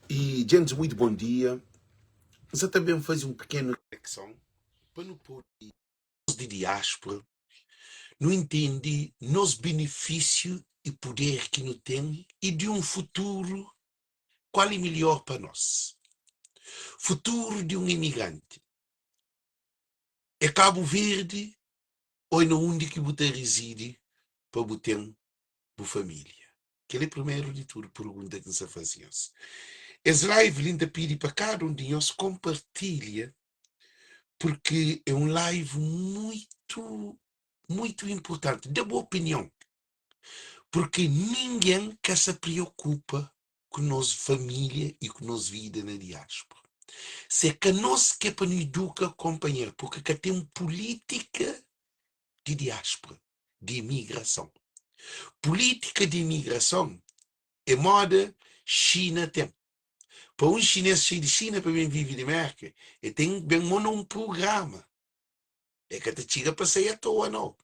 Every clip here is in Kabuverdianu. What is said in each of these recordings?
E djentis muito bom dia. N sa ta ben faze un pikenu reflekson pa nu pode, nos di diáspora, nu intende nos benefísiu i puder ki nu ten i di un futuru kual é melhor pa nos. Futuru di un imigranti é Kabu Verdi ô é na undi ki bu ta rizidi pa bu ten bu família? Kel é primeru di tudu pergunta ki N sta faze nhos. Es live li N ta pidi pa kada un di nhos konpartilha purki é un live muitu, muitu inpurtanti. Da bu opinion purki ningen ka sa priokupa ku nos família i ku nos vida na diáspora. Se ka nos ki é pa nu iduka konpanheru purki ka ten pulítika di diáspora, di imigrason. Pulítika di imigrason é moda Xina ten. Pa un xinês xei di Xina pa ben vive di Mérka, el ten ki ben mo na un prugrama. El ka ta txiga pa sai atoa, nau.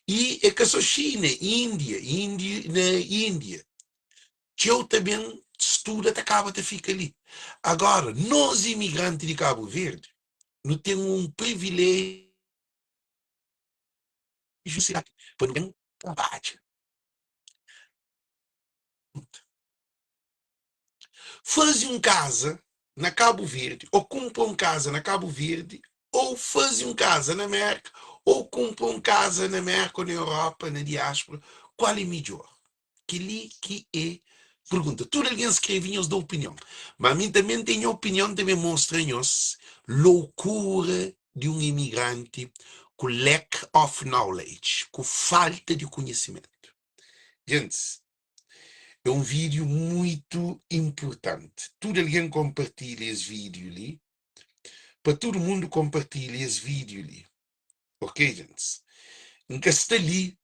I é ka so Xina, Índia, Índia, na Índia, txeu ta ben studa ta kaba ta fika li. Agora, nos imigranti di Kabu Verdi, nu ten un priviléjiu pa nu ben trabadja. Faze un kaza na Kabu Verdi ô kunpra un kaza na Kabu Verdi ô faze un kaza na Mérka ô kunpra un kaza na Mérka ô na Europa, na diáspora, kual é midjór? Kel-li ki é pergunta. Tudu algen skrebe nhos da opinion. Má mi tanbê N ten nha opinion, N ta ben mostra nhos loukura di un imigranti ku lack of knowledge, ku falta di konhisimentu. Gentis, é un vídiu muitu inpurtanti. Tudu algen konpartilha es vídiu li, pa tudu mundu konpartilha es vídiu li. Ok, gentis? N ka sta li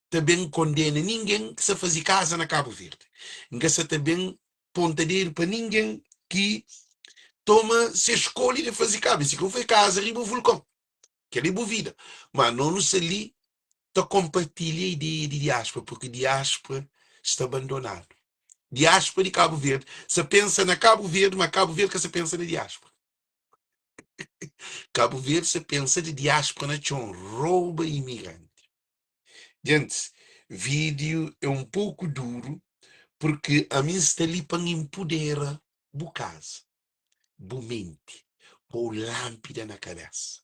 ta ben kondena ningen ki sta faze kaza na Kabu Verdi. N ka sta ta ben ponta dedu pa ningen ki toma se skolha di faze kaza. Si ka foi kaza riba vulkon, kel-li é bu vida. Ma no nu sta li ta konpartilha ideia di diáspora, purki diáspora sta bandonadu. Diáspora di Kabu Verdi sa pensa na Kabu Verdi, ma Kabu Verdi ka sa pensa na diáspora. Kabu Verdi sa pensa di diáspora na txon, rouba imigranti. Gentis, vídiu é un poku duru, purki ami N sta li pa N inpudera bu kaza, bu menti, pô-u lánpida na kabésa.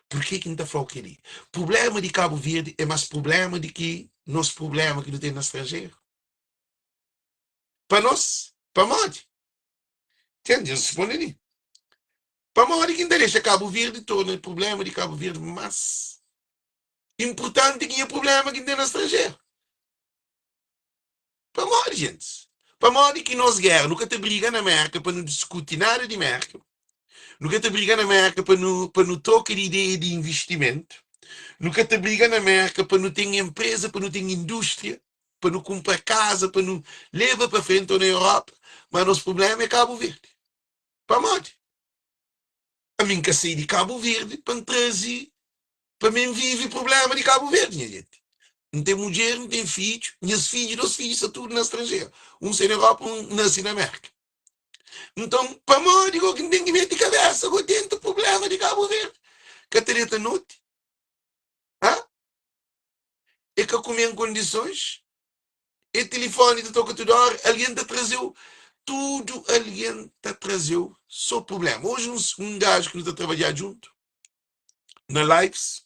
Purkê ki N ta fla-u kel-li? Prubléma di Kabu Verdi é más prubléma di ki nos prubléma ki nu ten na stranjeru. Pa nos, pamodi? Ten, dja N responde li. Pamodi ki N ta dexa Kabu Verdi torna prubléma di Kabu Verdi más inpurtanti ki nha prubléma ki N ten na stranjeru? Pamodi, gentis? Pamodi ki nos géra, nu ka ta briga na Mérka pa nu diskuti nada di Mérka, nu ka ta briga na Mérka pa nu, pa nu troka di ideia di investimentu, nu ka ta briga na Mérka pa nu ten enpreza, pa nu ten indústria, pa nu kunpra kaza, pa nu leba pa frenti ô na Europa, ma nos prubléma é Kabu Verdi. Pamodi? Ami N ka sai di Kabu Verdi pa N traze Pa mi N vive prubléma di Kabu Verdi, nha jenti. N ten mudjer, N ten fidju, nhas fidju, dos fidju sta tudu na stranjeru. Un sta na Europa, un nase na Mérka. Nton, pamodi go ki N ten ki mete kabésa go dentu prubléma di Kabu Verdi? Ka ta deta noti? Ha? E ka kume en kondisons? E tilifoni ta toka tudu óra? Algen ta traze-u? Tudu algen ta traze-u so prubléma. Oji un gaju ki nu ta trabadja djuntu, na lives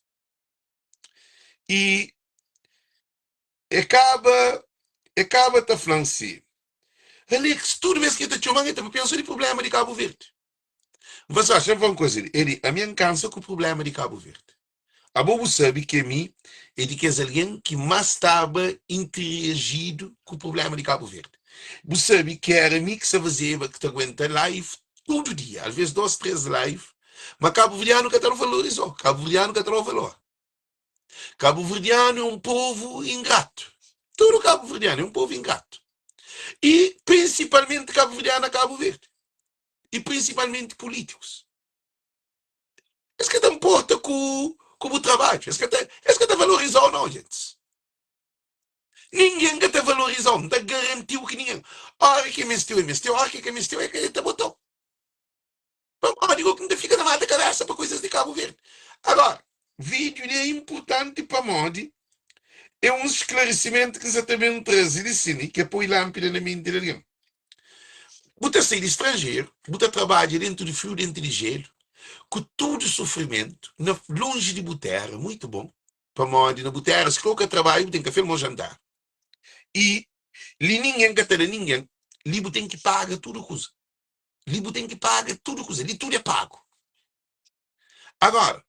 e e kaba e kaba ta flan si Alex tudu bes ki e ta txoman e ta papia so di prublema di Kabu Verdi N fla si oxa N fla un kuza li Edi ami N kansa ku prublema di Kabu Verdi Abo bu sabi ki ami é di kes algen ki más staba interajidu ku prublema di Kabu Verdi Bu sabi ki era mi ki sa fazeba ki ta aguenta live tudu dia alves dos tres live Ma kabuverdianu ka ta da valorizou, kabuverdianu ka ta da valor. Kabuverdianu é un povu ingratu. Tudu kabuverdianu é un povu ingratu. E prinsipalmenti kabuverdianu na Kabu Verdi. E prinsipalmenti pulítikus. Es ka ta nporta ku ku bu trabadju, es ka ta es ka ta valorizau nau, gentis. Ningen ka ta valoriza-u, N ta garanti-u ki ningen. Óra ki e meste-u, e meste-u, óra ki e ka meste-u, e ka e ta bota-u. Pamodi go ki N ta fika ta mata kabésa pa kuizas di Kabu Verdi? Agora, vídiu li é inpurtanti pamodi é un sklarisimentu ki N sa ta ben traze li sin i ki é poi lánpida na menti di algen. Bu ta sai di stranjeru, bu ta trabadja dentu di friu, dentu di jelu, ku tudu sufrimentu, na lonji di bu téra, muitu bon, pamodi na bu téra si kre-u ka trabadja, bu ten kafé, almosu, jantar. I li ningen ka ta da ningen, li bu ten ki paga tudu kuza. Li bu ten ki paga tudu kuza, li tudu é pagu. Agora,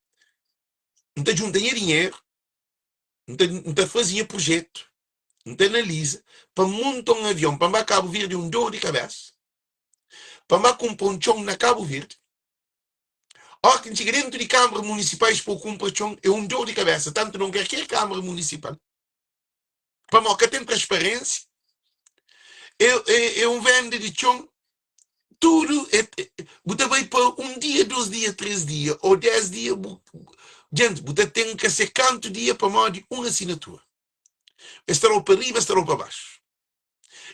N ta djunta nha dinheru, N ta, N ta faze nha projetu, N ta analiza pa N monta un avion pa N ba Kabu Verdi é un dor di kabésa, pa N ba kunpra un txon na Kabu Verdi. Óra ki N txiga déntu di Kanbra Munisipais pa bu kunpra txon é un dor di kabésa, tantu na un kalker Kanbra Munisipal, pamodi ka ten transparénsia, é, é, é un venda di txon, tudu é, bu ta bai pa un dia, dos dia, três dia ô dés dia, bu, djenti, bu ta ten ka se kantu dia pamodi un asinatura. Es ta da-u pa riba, es ta da-u pa baxu.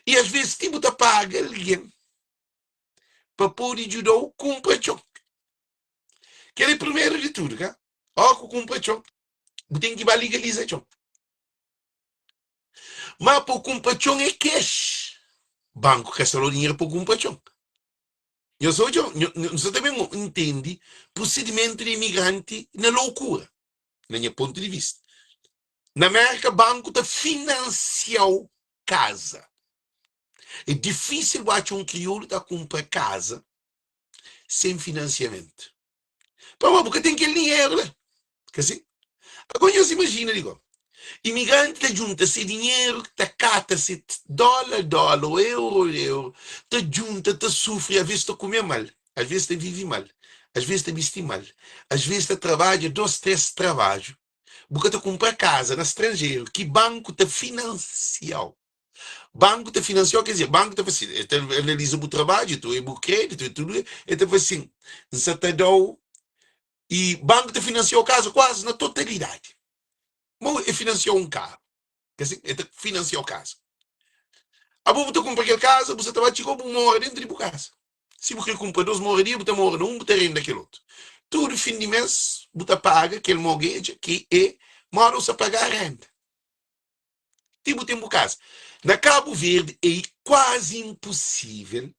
I às vezes ti bu ta paga algen pa pode djuda-u kunpra txon. Kel é primeru di tudu, ka? Óra ku kunpra txon, bu ten ki ba ligaliza txon. Má pa bu kunpra txon é kex. Banku ka sta da-u dinheru pa bu kunpra txon. Nhos odja, nu sta ta ben ntende prosidimentu di imigranti na loukura, na nha pontu di vista. Na Mérka, banku ta finansia-u kaza. É difísil bu atxa un kriolu ta kunpra kaza sen finansiamentu. Pamodi bu ka ten kel dinheru la. Ka si? Agora nhos imajina li go. Imigranti ta djunta se dinheru, ta kata se dóla dóla ô euro euro, ta djunta, ta sufri, aves ta kume mal, aves ta vive mal, aves ta bisti mal, aves ta trabadja dos, tres trabadju. Bu ka ta kunpra kaza na stranjeru ki banku ta finansia-u. Banku ta finansia-u, ker dizer, banku ta fla sin, el ta analiza bu trabadju, tu, bu kreditu i tudu, el ta fla sin, N sa ta da-u, i banku ta finansia-u kaza kuazi na totalidadi. Ma el finansia-u un karu, ker dizer, el ta finansia-u kaza. Abo bu ta kunpra kel kaza, bu sa ta ba txiga-u bu mora dentu di bu kaza. Si bu kre kunpra dos moradia, bu ta mora na un, bu ta renda kel otu. Tudu fin di mes, bu ta paga kel mortgage ki é moda bu sta paga renda. Ti bu ten bu kaza. Na Kabu Verdi é kuazi inpusível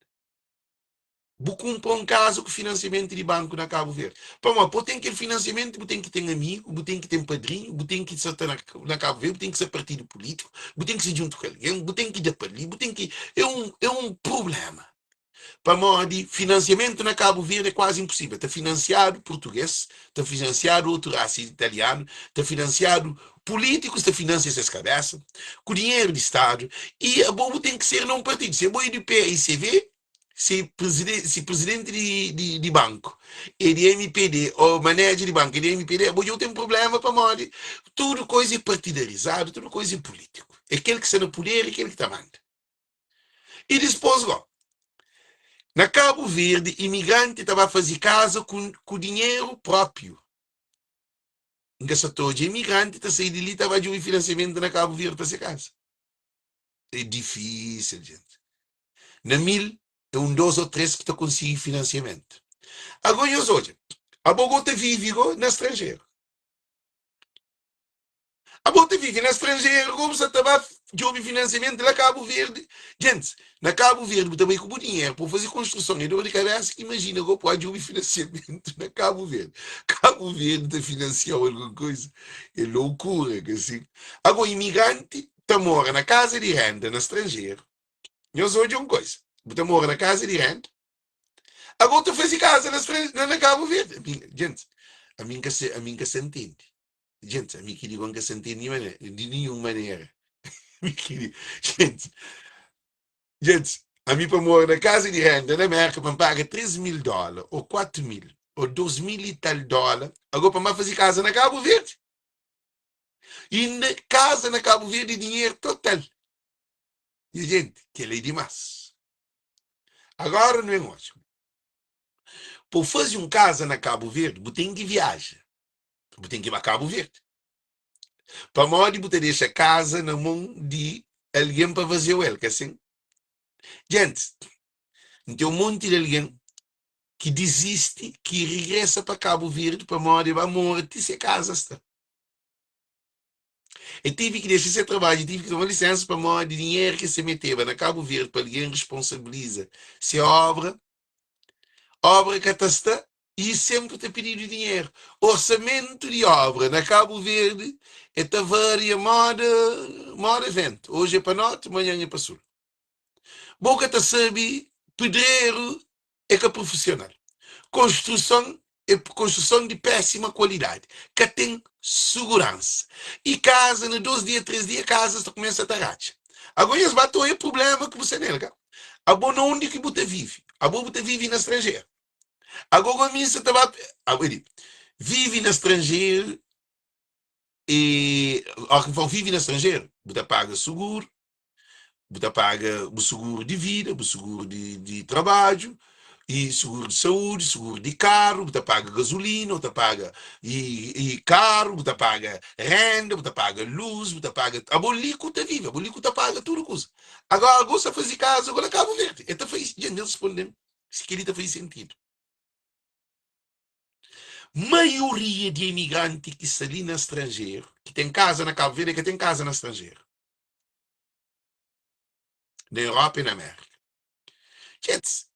bu kunpra un kaza ku finansiamentu di banku na Kabu Verdi. Pamodi pa bu ten kel finansiamentu, bu ten ki ten amigu, bu ten ki ten padrinhu, bu ten ki sa ta na Kabu Verdi, bu ten ki ser partidu pulítiku, bu ten ki ser djuntu ku algen, bu ten ki da pa li, bu ten ki. É un, é un prubléma. Pamodi finansiamentu na Kabu Verdi é kuazi inpusível. Ta finansiadu purtugês, ta finansiadu otu rasa italianu, ta finansiadu pulítikus ta finansia ses kabésa ku dinheru di Stadu i abo bu ten ki ser na un partidu. Si abo é di PICV, si preziden si prezidenti di di di banku é di mpd ô manédja di banku é di mpd, abo dja bu ten prubléma pamodi tudu koza é partidarizadu, tudu koza é pulítiku. É kel ki sta na puder é kel ki ta manda. I dispôs gó, na Kabu Verdi imigranti ta ba faze kaza ku ku dinheru própiu. N ka sa ta odja imigranti ta sai di li ta ba djobe finansiamentu na Kabu Verdi pa se kaza. É difísil, jenti. Na mil é un dos ô tres ki ta konsigi finansiamentu. Agó nhos odja, abo gó ta vive gó na stranjeru. Abo ta vive na stranjeru gó bu sa ta ba djobe finansiamentu la Kabu Verdi. Gentis, na Kabu Verdi bu ta bai ku bu dinheru pa bu faze konstruson é dor di kabesa ki imajina gó bu djobe finansiamentu na Kabu Verdi. Kabu Verdi ta finansiau algun koisa? É loukura ka si? Ago imigranti ta mora na kaza di renda na stranjeru. Nhos odja un koisa, bu ta mora na kaza di renda, ago bu ta faze kaza na stran na Kabu Verdi. Ami, gentis, ami N ka sa ami N ka sa ntende. Gentis, ami ki digo N ka sa ntende di ninhun manera. Ami ki di, gentis, gentis, ami pa mora na kaza di renda na Merka pa N paga 3 mil dóla ô 4 mil ô 2 mil i tal dóla, ago pa N ba faze kaza na Kabu Verdi? Inda kaza na Kabu Verdi é dinheru total. Nha jenti, kel-la é dimás. Agora nu ben odja. Pa bu faze un kaza na Kabu Verdi, bu ten ki viaja. Bu ten ki ba Kabu Verdi. Pamodi bu ta dexa kaza na mon di algen pa vazia-u el, ka sin? Gentis, N ten un monti di algen ki dizisti, ki rigresa pa Kabu Verdi pamodi e ba mora ti se kaza sta. E tevi ki dexa se trabadju, e tevi ki toma lisensa pamodi dinheru ki se meteba na Kabu Verdi pa algen responsabiliza se obra, obra ka ta sta i senpri ta pididu dinheru. Orsamentu di obra na Kabu Verdi e ta varia moda moda ventu, oji e pa norti, manhan e pa sul. Bo ka ta sabe, pedreru é ka profissional. Konstruson é konstruson di pésima kualidadi. Ka ten suguransa. I kaza na 2 dia, 3 dia kaza sta kumesa ta ratxa. Ago nhos ba ta oia prublema ki bu sta nel ka? Abo na undi ki bu ta vive? Abo bu ta vive na stranjeru. Ago go mi sa ta ba abo di vive na stranjeru e óki N fla vive na stranjeru bu ta paga suguru, bu ta paga bu suguru di vida, bu suguru di trabadju, i suguru di saúdi, suguru di karu, bu ta paga gazulina, bu ta paga i karu, bu ta paga renda, bu ta paga lus, bu ta paga. Abo li ku ta vive, abo li ku ta paga tudu kuza. Agora gosi ta faze kaza go na Kabu Verdi, e ta faze, dja nhos responde-m si kel-li ta faze sentidu. Maioria di emigranti ki sta li na stranjeru, ki ten kaza na Kabu Verdi, e ka ten kaza na stranjeru. Na Europa e na Amérika. Txets,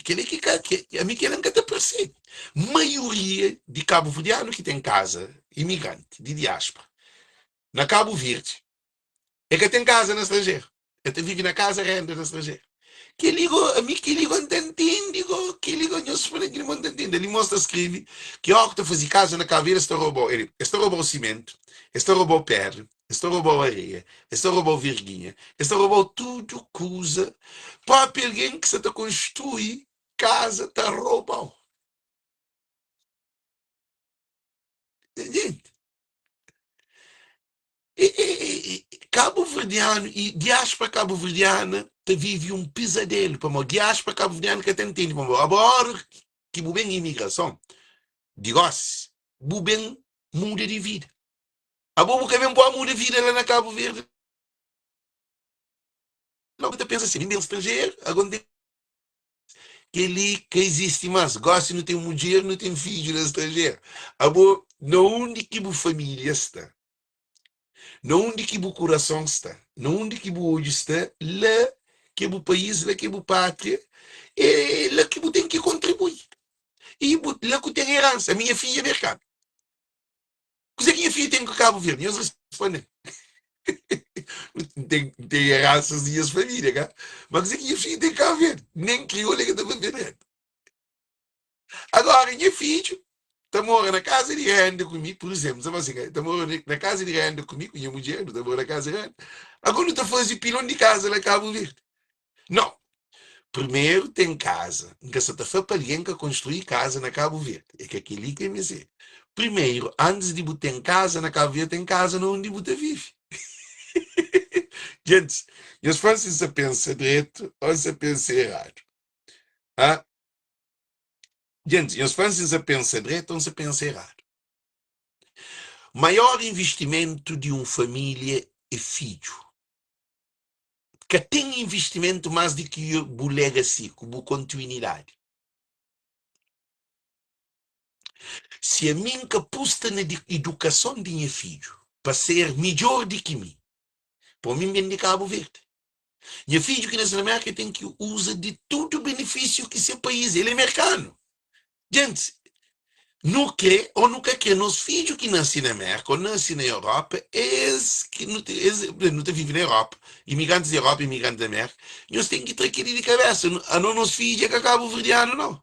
kel-li ki ka, ami kel-la N ka ta persebe. Maioria di kabuverdianu ki ten kaza, imigranti di diáspora, na Kabu Verdi, e ka ten kaza na stranjeru. E ta vive na kaza renda na stranjeru. Kel-li go, ami kel-li go N ta ntende go, kel-li go nhos fla kel-li mo N ta ntende. Ali mos ta skrebe ki óki ta faze kaza na Kabu Verdi es ta roba-u, es ta roba-u simentu, es ta roba-u pédra, Es ta roba-u areia, es ta roba-u verginha, es ta roba-u tudu kuza. Própi algen ki sta ta konstrui kaza ta roba-u. Gente, kabuverdianu i diáspora kabuverdiana ta vive un pizadelu, pamodi diáspora kabuverdiana ka ta ntende pamodi abo óra ki bu ben imigrason di gósi, bu ben muda di vida. Abo bu ka ben pua muda vida la na Cabo Verde não bu ta pensa assim, mi ben stranjeru, agora n ten kel-li ka izisti más, gósi nu ten mudjer, nu ten fidju na stranjeru. Abo na undi ki bu família sta, na undi ki bu kurason sta, na undi ki bu odju sta, la ki é bu país, la ki é bu pátria, é la ki bu ten ki kontribui i bu la ku ten eransa. Ami nha fidju é merkanu. Kuzê ki nha fidju ten ku Kabu Verdi? Nhos responde. N ten, N ten eransas di nhas família, ka? Mas kuzê ki nha fidju ten ku Kabu Verdi? Nen kriolu e ka ta papia dretu. Agora, nha fidju ta mora na kaza di renda ku mi, pur izénplu, N ta fla asin, ka? Ta mora na kaza di renda ku mi, ku nha mudjer, nu ta mora na kaza di renda. Agora nu ta faze pilon di kaza na Kabu Verdi. Nau. Primeru ten kaza. N ka sa ta fla pa algen ka konstrui kaza na Kabu Verdi. É ka kel-li ki N meste. Primeru, antis di bu ten kaza na Kabu Verdi, ten kaza na undi bu ta vive. Gentis, nhos fla-m si N sa pensa dretu ô N sa pensa eradu. Ha? Gentis, nhos fla-m si N sa pensa dretu ô N sa pensa eradu. Maior investimentu di un família é fidju. Ka ten investimentu más di ki bu legacy, ku bu kontinuidadi. Si ami N ka pusta na idukason di nha fidju pa ser midjór di ki mi, pô mi N ben di Kabu Verdi. Nha fidju ki nase na Mérka el ten ki uza di tudu benefísiu ki se país, el é merkanu. Gentis, nu kre ô nu ka kre, nos fidju ki nase na Mérka ô nase na Europa, es ki nu ta, es, nu ta vive na Europa, imigrantis di Europa, imigrantis di Mérka, nhos ten ki tra kel-li di kabésa. Anos nos fidju é ka kabuverdianu, nau.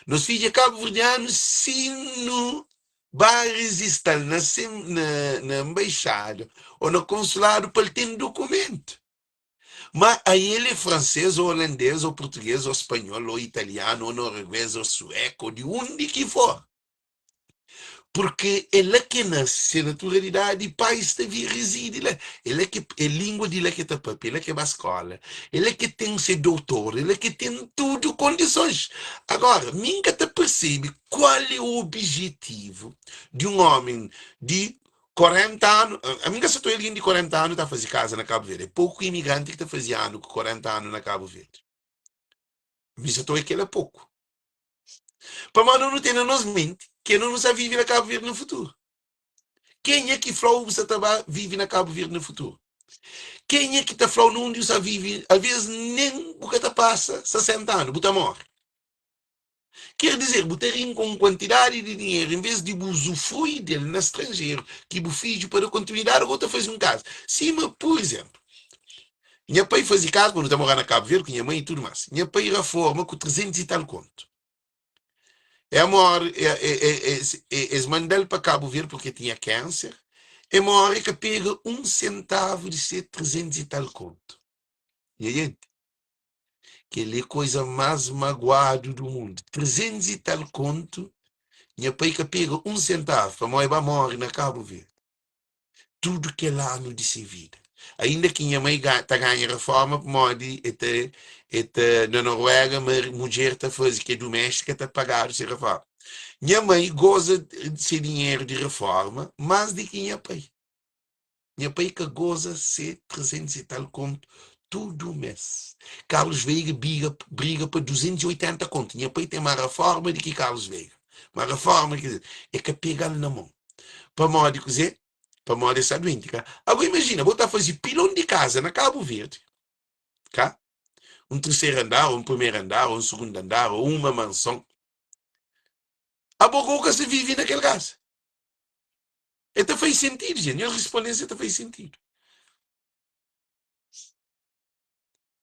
Nos fidju é kabuverdianu si nu ba rizista-l na, na, na nbaixada ô na konsuladu pa el ten dukumentu. Ma ael é fransês ô olandês ô purtugês ô spanhol ô italianu ô norueguês ô sueku ô di undi ki for. Purki é la ki e nase, se naturalidadi i pais ta vi rizidi la. É la ki é lingua di la ki e ta papia, é la ki e ba skóla, é la ki e ten se doutor, é la ki e ten tudu kondisons. Agora, mi N ka ta persebe kual é obijetivu di un ómi di. 40 anu, ami ka sa ta oia algen di 40 anu ta faze kaza na Kabu Verdi. É poku imigranti ki ta faze anu ku 40 anu na Kabu Verdi. Mi sa ta oia kel-la poku. Pamodi nu ten na nos menti ke nu nu sa vive na Kabu Verdi na futuru. Kenha ki fla-u bu sa ta ba vive na Kabu Verdi na futuru? Kenha ki ta fla-u na undi bu sa vive? Alvês nen bu ka ta pasa 60 anu, bu ta móre. Ker dizer, bu ta rinka un kuantidadi di dinheru envês di bu uzufrui del na stranjeru, ki bu fidju pa da kontinuidadi agora ta faze un kaza. Sima, pur izénplu, nha pai faze kaza, pa nu ta mora na Kabu Verdi ku nha mai i tudu más. Nha pai raforma ku 300 i tal kontu. E móre, es manda-l pa Kabu Verdi purki el tinha kánser. E móre e ka pega un sentavu di se 300 i tal kontu. Nha jenti, Kel-li é koza más maguadu du mundu. 300 i tal kontu, nha pai ka pega un sentavu, pamodi el ba móre na Kabu Verdi. Tudu kel anu di se vida. Ainda ki nha mai ta ganha reforma pamodi el ta el ta na Noruega, ma mudjer ta faze ki é duméstika ta pagadu se reforma. Nha mai goza se dinheru di reforma más di ki nha pai. Nha pai ka goza se 300 e tal kontu tudu mes. Carlos Veiga biga, briga pa 280 kontu. Nha pai ten ma raforma di ki Carlos Veiga. Ma raforma ki e ka pega-l na mon. Pamodi kuze? Pamodi e sta duenti ka? Ago imajina, bo ta faze pilon di kaza na Kabu Verdi, ka? Un terseru andar, ou un primeru andar, ou un sugundu andar, ou uma manson. Abo go ka sa vive na kel kaza. E ta fai sentidu, gente. Nhos responde se ta fai sentidu.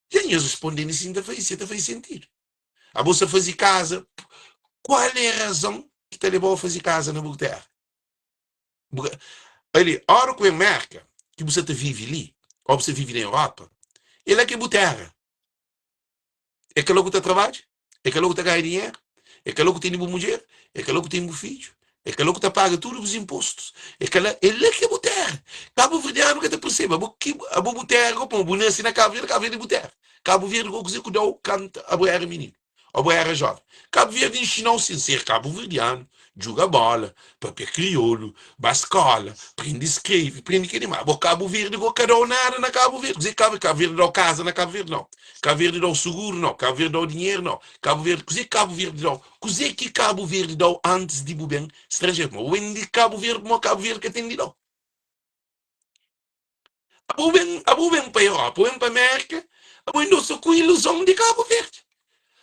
Gente, nhos responde se ta fai, se ta fai sentidu. Abo sa fazi casa, qual é a razão ki ta lebau a fazi casa na bu terra? Bu, ali, ora ku em Merka, ki bu sa ta vive li, ou bu sa vive na Europa, é la ki é bu terra. É kela ku ta trabadja? É kela ku ta ganha dinheru? É kela ku tene bu mudjer? É kela ku ten bu fidju? É kela ku ta paga tudu bus inpostus? É kela, é la ki é bu téra. Kabuverdianu ka ta persebe. Abo ki, abo bu téra go pamodi bu nase na Kabu Verdi, Kabu Verdi é bu téra. Kabu Verdi go kuze ku da-u kantu abo éra mininu, abo éra jóven. Kabu Verdi inxina-u sin ser kabuverdianu, djuga bóla, papia kriolu, ba skóla, prende skrebe, prende kel-li. Má abo Kabu Verdi go ka da-u nada na Kabu Verdi. Kuze ki Kabu Kabu Verdi da-u kaza na Kabu Verdi? Nau. Kabu Verdi da-u suguru? Nau. Kabu Verdi da-u dinheru? Nau. Kabu Verdi, kuze ki Kabu Verdi da-u? Kuze ki Kabu Verdi da-u antis di bu ben stranjeru? Pamodi bu ben di Kabu Verdi, pamodi Kabu Verdi ka ten di da-u. Abo ben, abo ben pa Europa, bu ben pa Merka, abo inda sta ku iluzon di Kabu Verdi.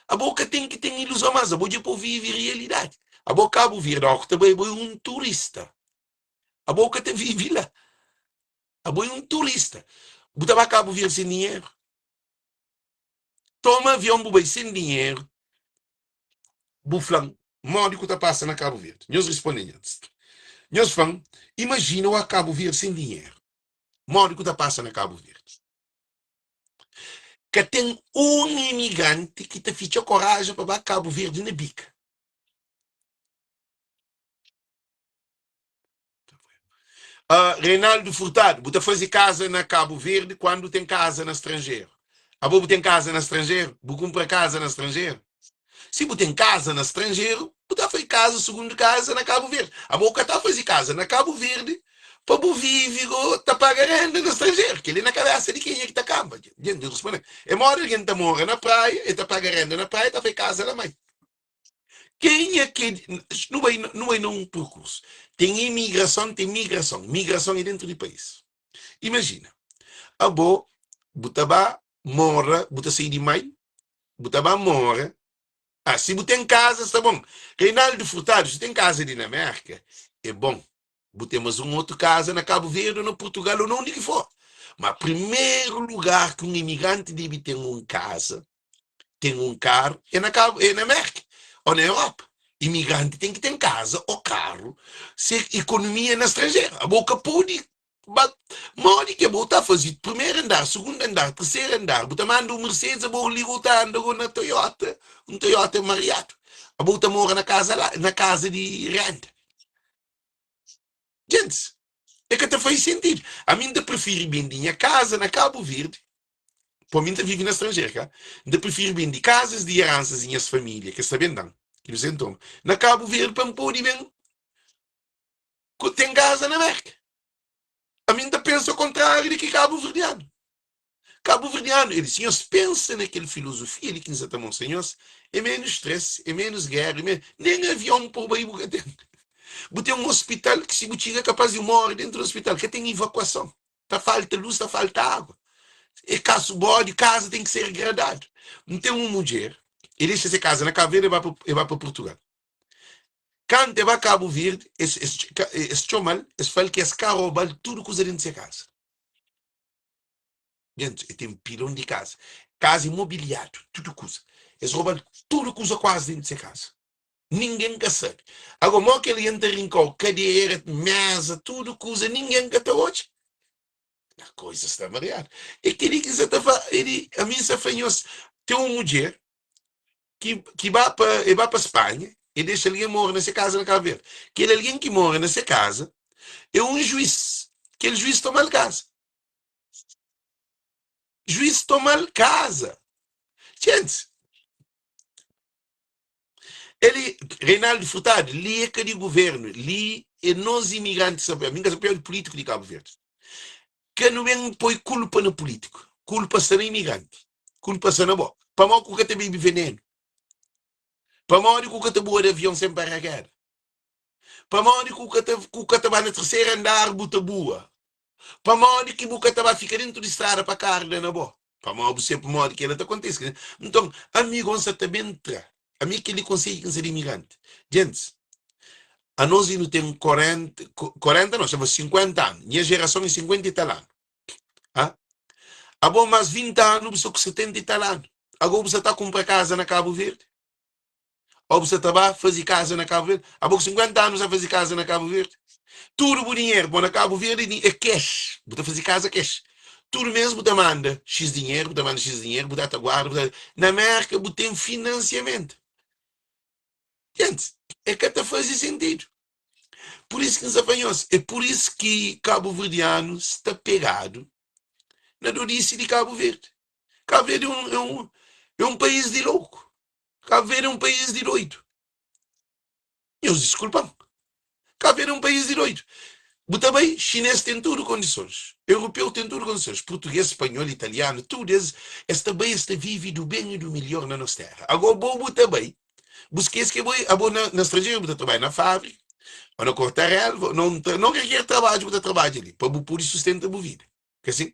Abo ka ten ki ten iluzon mas, abo dja po vivi realidadi. Abo Kabu Verdi, óki ta bai, abo é un turista. Abo ka ta vivi la. Abo é un turista. Bu ta ba Kabu Verdi sen dinheru? Toma avion bu bai sen dinheru, bu fla-m modi ku ta pasa na Kabu Verdi. Nhos responde nhos. Nhos fla-m, imajina oa Kabu Verdi sen dinheru, modi ku ta pasa na Kabu Verdi? Ka ten un imigranti ki ta fitxa koraja pa ba Kabu Verdi na bika. Uh, Reinaldo Furtado, bu ta faze kaza na Cabo Verde quando tem kaza na estrangeiro. Abo bu tem kaza na estrangeiro? Bu kumpra kaza na estrangeiro? Si bu tem kaza na estrangeiro, bu ta faze kaza, segundo kaza na Cabo Verde. Abo ka ta faze kaza na Cabo Verde pa bu vive go ta paga renda na estrangeiro. Kel-li na kabesa di kenha ki ta kamba. Gente, responde. É modi algen ta mora na praia, e ta paga renda na praia, ta faze kaza la mai. Kenha ki nu bai nu bai na un perkursu. Ten imigrason, ten migrason. Migrason é dentu di país. Imajina, abo bu ta ba mora, bu ta sai di mai, bu ta ba mora. Ah, si bu ten kaza sta bon. Reinaldo Furtado, si ten kaza di na Merka, é bon. Bu ten mas un otu kaza na Kabu Verdi ou na Portugal ou na undi ki for. Ma primeru lugar ki un imigranti debe ten un kaza, ten un karu, é na Kabu, é na Merka ou na Europa. Imigranti ten ki ten kaza ou karu, se ikonomia é na stranjeru. Abo ka pode ba, modi ki abo ta faze primeru andar, sugundu andar, terseru andar, bu ta manda un Mercedes, abo li bu ta anda go na Toyota, un Toyota mariadu. Abo ta mora na kaza la, na kaza di renda. Gentis, é ka ta faze sentidu. Ami N ta prifiri bende nha kaza na Kabu Verdi, pô mi N ta vive na stranjeru, ka? N ta prifiri bende kazas di eransas di nhas família, ki es ta ben da-m, ki nu sen toma, na Kabu Verdi pa N pode ben ku ten kaza na Merka. Ami N ta pensa kontráriu di ki kabuverdianu. Kabuverdianu, el si nhos pensa na kel filozofia li ki N sa ta mostra nhos, é ménus stress, é ménus géra, é ménus. Nen avion pa bu bai bu ka ten. Bu ten un ospital ki si bu txiga é kapaz di bu móre déntu di ospital, ka ten ivakuason, ta falta lus, ta falta agu. É kasu bódi, kaza ten ki ser gradadu. N ten un mudjer, e dexa se kaza na Kabu Verdi, e ba pa, e ba pa Purtugal. Kantu e ba Kabu Verdi, es, es, es txoma-l, es fla-l ki es ka roba-l tudu kuza déntu se kaza. Gentis, e ten pilon di kaza. Kaza é mobiliadu, tudu kuza. Es roba-l tudu kuza kuazi déntu se kaza. Ningen ka sabe. Agora, mo ki algen ta rinka-u kadera, meza, tudu kuza, ningen ka ta odja. Na koza sta mariadu. É kel-li ki N sa ta fla, el, ami N sa fla nhos, ten un mudjer ki, ki ba pa, e ba pa Spanha, e dexa algen mora na se kaza na Kabu Verdi. Kel algen ki mora na se kaza é un juiz. Kel juiz toma-l kaza. Juiz toma-l kaza. Gentis, Eli, Reinaldo Furtado, li é ka di governo, li é nos imigranti sa mi n ka sa pia di pulítiku di Kabu Verdi. Ka nu ben poi kulpa na pulítiku, kulpa sta na imigranti, kulpa sta na bo. Pamodi ku ka ta bebi venenu? Pamodi ku ka ta bua di avion sen paraquedas? Pamodi ku ka ta ku ka ta ba na terseru andar bu ta bua? Pamodi ki bu ka ta ba fika dentu di strada pa karu da na bo? Pamodi bu sabe pamodi kela ta kontise. Nton, ami go N sa ta ben tra. Ami kel-li konsedju ki N sa di imigranti. Gentis, anos li nu ten 40, 40 nau, xama 50 anu. Nha jerason é 50 i tal anu. Ha? Abo más 20 anu bu sta ku 70 i tal anu. Ago bu sa ta kunpra kaza na Kabu Verdi? Ô bu sa ta ba faze kaza na Kabu Verdi? Abo ku 50 anu bu sa faze kaza na Kabu Verdi? Tudu bu dinheru pô na Kabu Verdi é cash. Bu ta faze kaza cash. Tudu mês bu ta manda X dinheru, bu ta manda X dinheru, bu ta ta guarda, bu ta... Na Mérka bu ten finansiamentu. Gentis, é ka ta faze sentidu. Pur isu ki N sta fla nhos, é pur isu ki kabuverdianu sta pegadu na dodisi di Kabu Verdi. Kabu Verdi é un, é un, é un país di louku. Kabu Verdi é un país di doidu. Nhos diskulpa-m. Kabu Verdi é un país di doidu. Bu ta bai, xinês ten tudu kondisons, europeu ten tudu kondisons, purtugês, spanhol, italianu, tudu es, es ta bai, es ta vive du ben i du milhor na nos téra. Agó bo bu ta bai, bu skese ke bo é, abo na, na stranjeru bu ta trabadja na fábrika, ô na korta relva, ô na un, na un kalker trabadju bu ta trabadja li, pa bu pudi sustenta bu vida. Ka sin?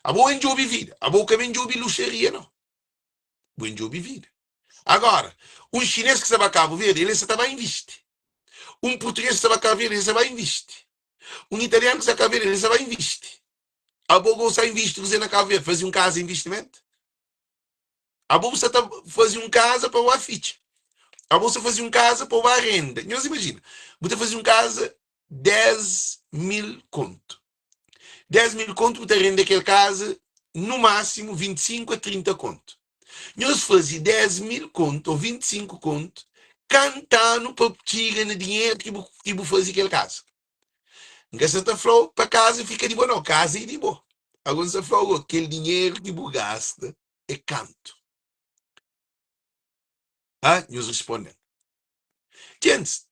Abo ben djobe vida, abo ka ben djobe luxaria, nau. Bu ben djobe vida. Agora, un xinês ki sta ba Kabu Verdi, el sta ta ba invisti. Un purtugês ki sta ba Kabu Verdi, el sta ba invisti. Un italianu ki sta Kabu Verdi, el sta ba invisti. Abo go sta invisti kuzê na Kabu Verdi? Faze un kaza investimentu? Abo bu sta ta faze un kaza pa ba fitxa. Abo sta faze un kaza pa ba renda. Nhos imajina, bu ta faze un kaza 10 mil kontu. 10 mil kontu bu ta renda kel kaza no máximo 25 a 30 kontu. Nhos faze 10 mil kontu ou 25 kontu kanta anu pa txiga na dinheru ki bu, ki bu faze kel kaza. N ka sa ta fla-u pa kaza fika di bo, nau, kaza é di bo. Agora N sa fla-u go, kel dinheru ki bu gasta é kantu? Ah, nhos responde-m. Gentis,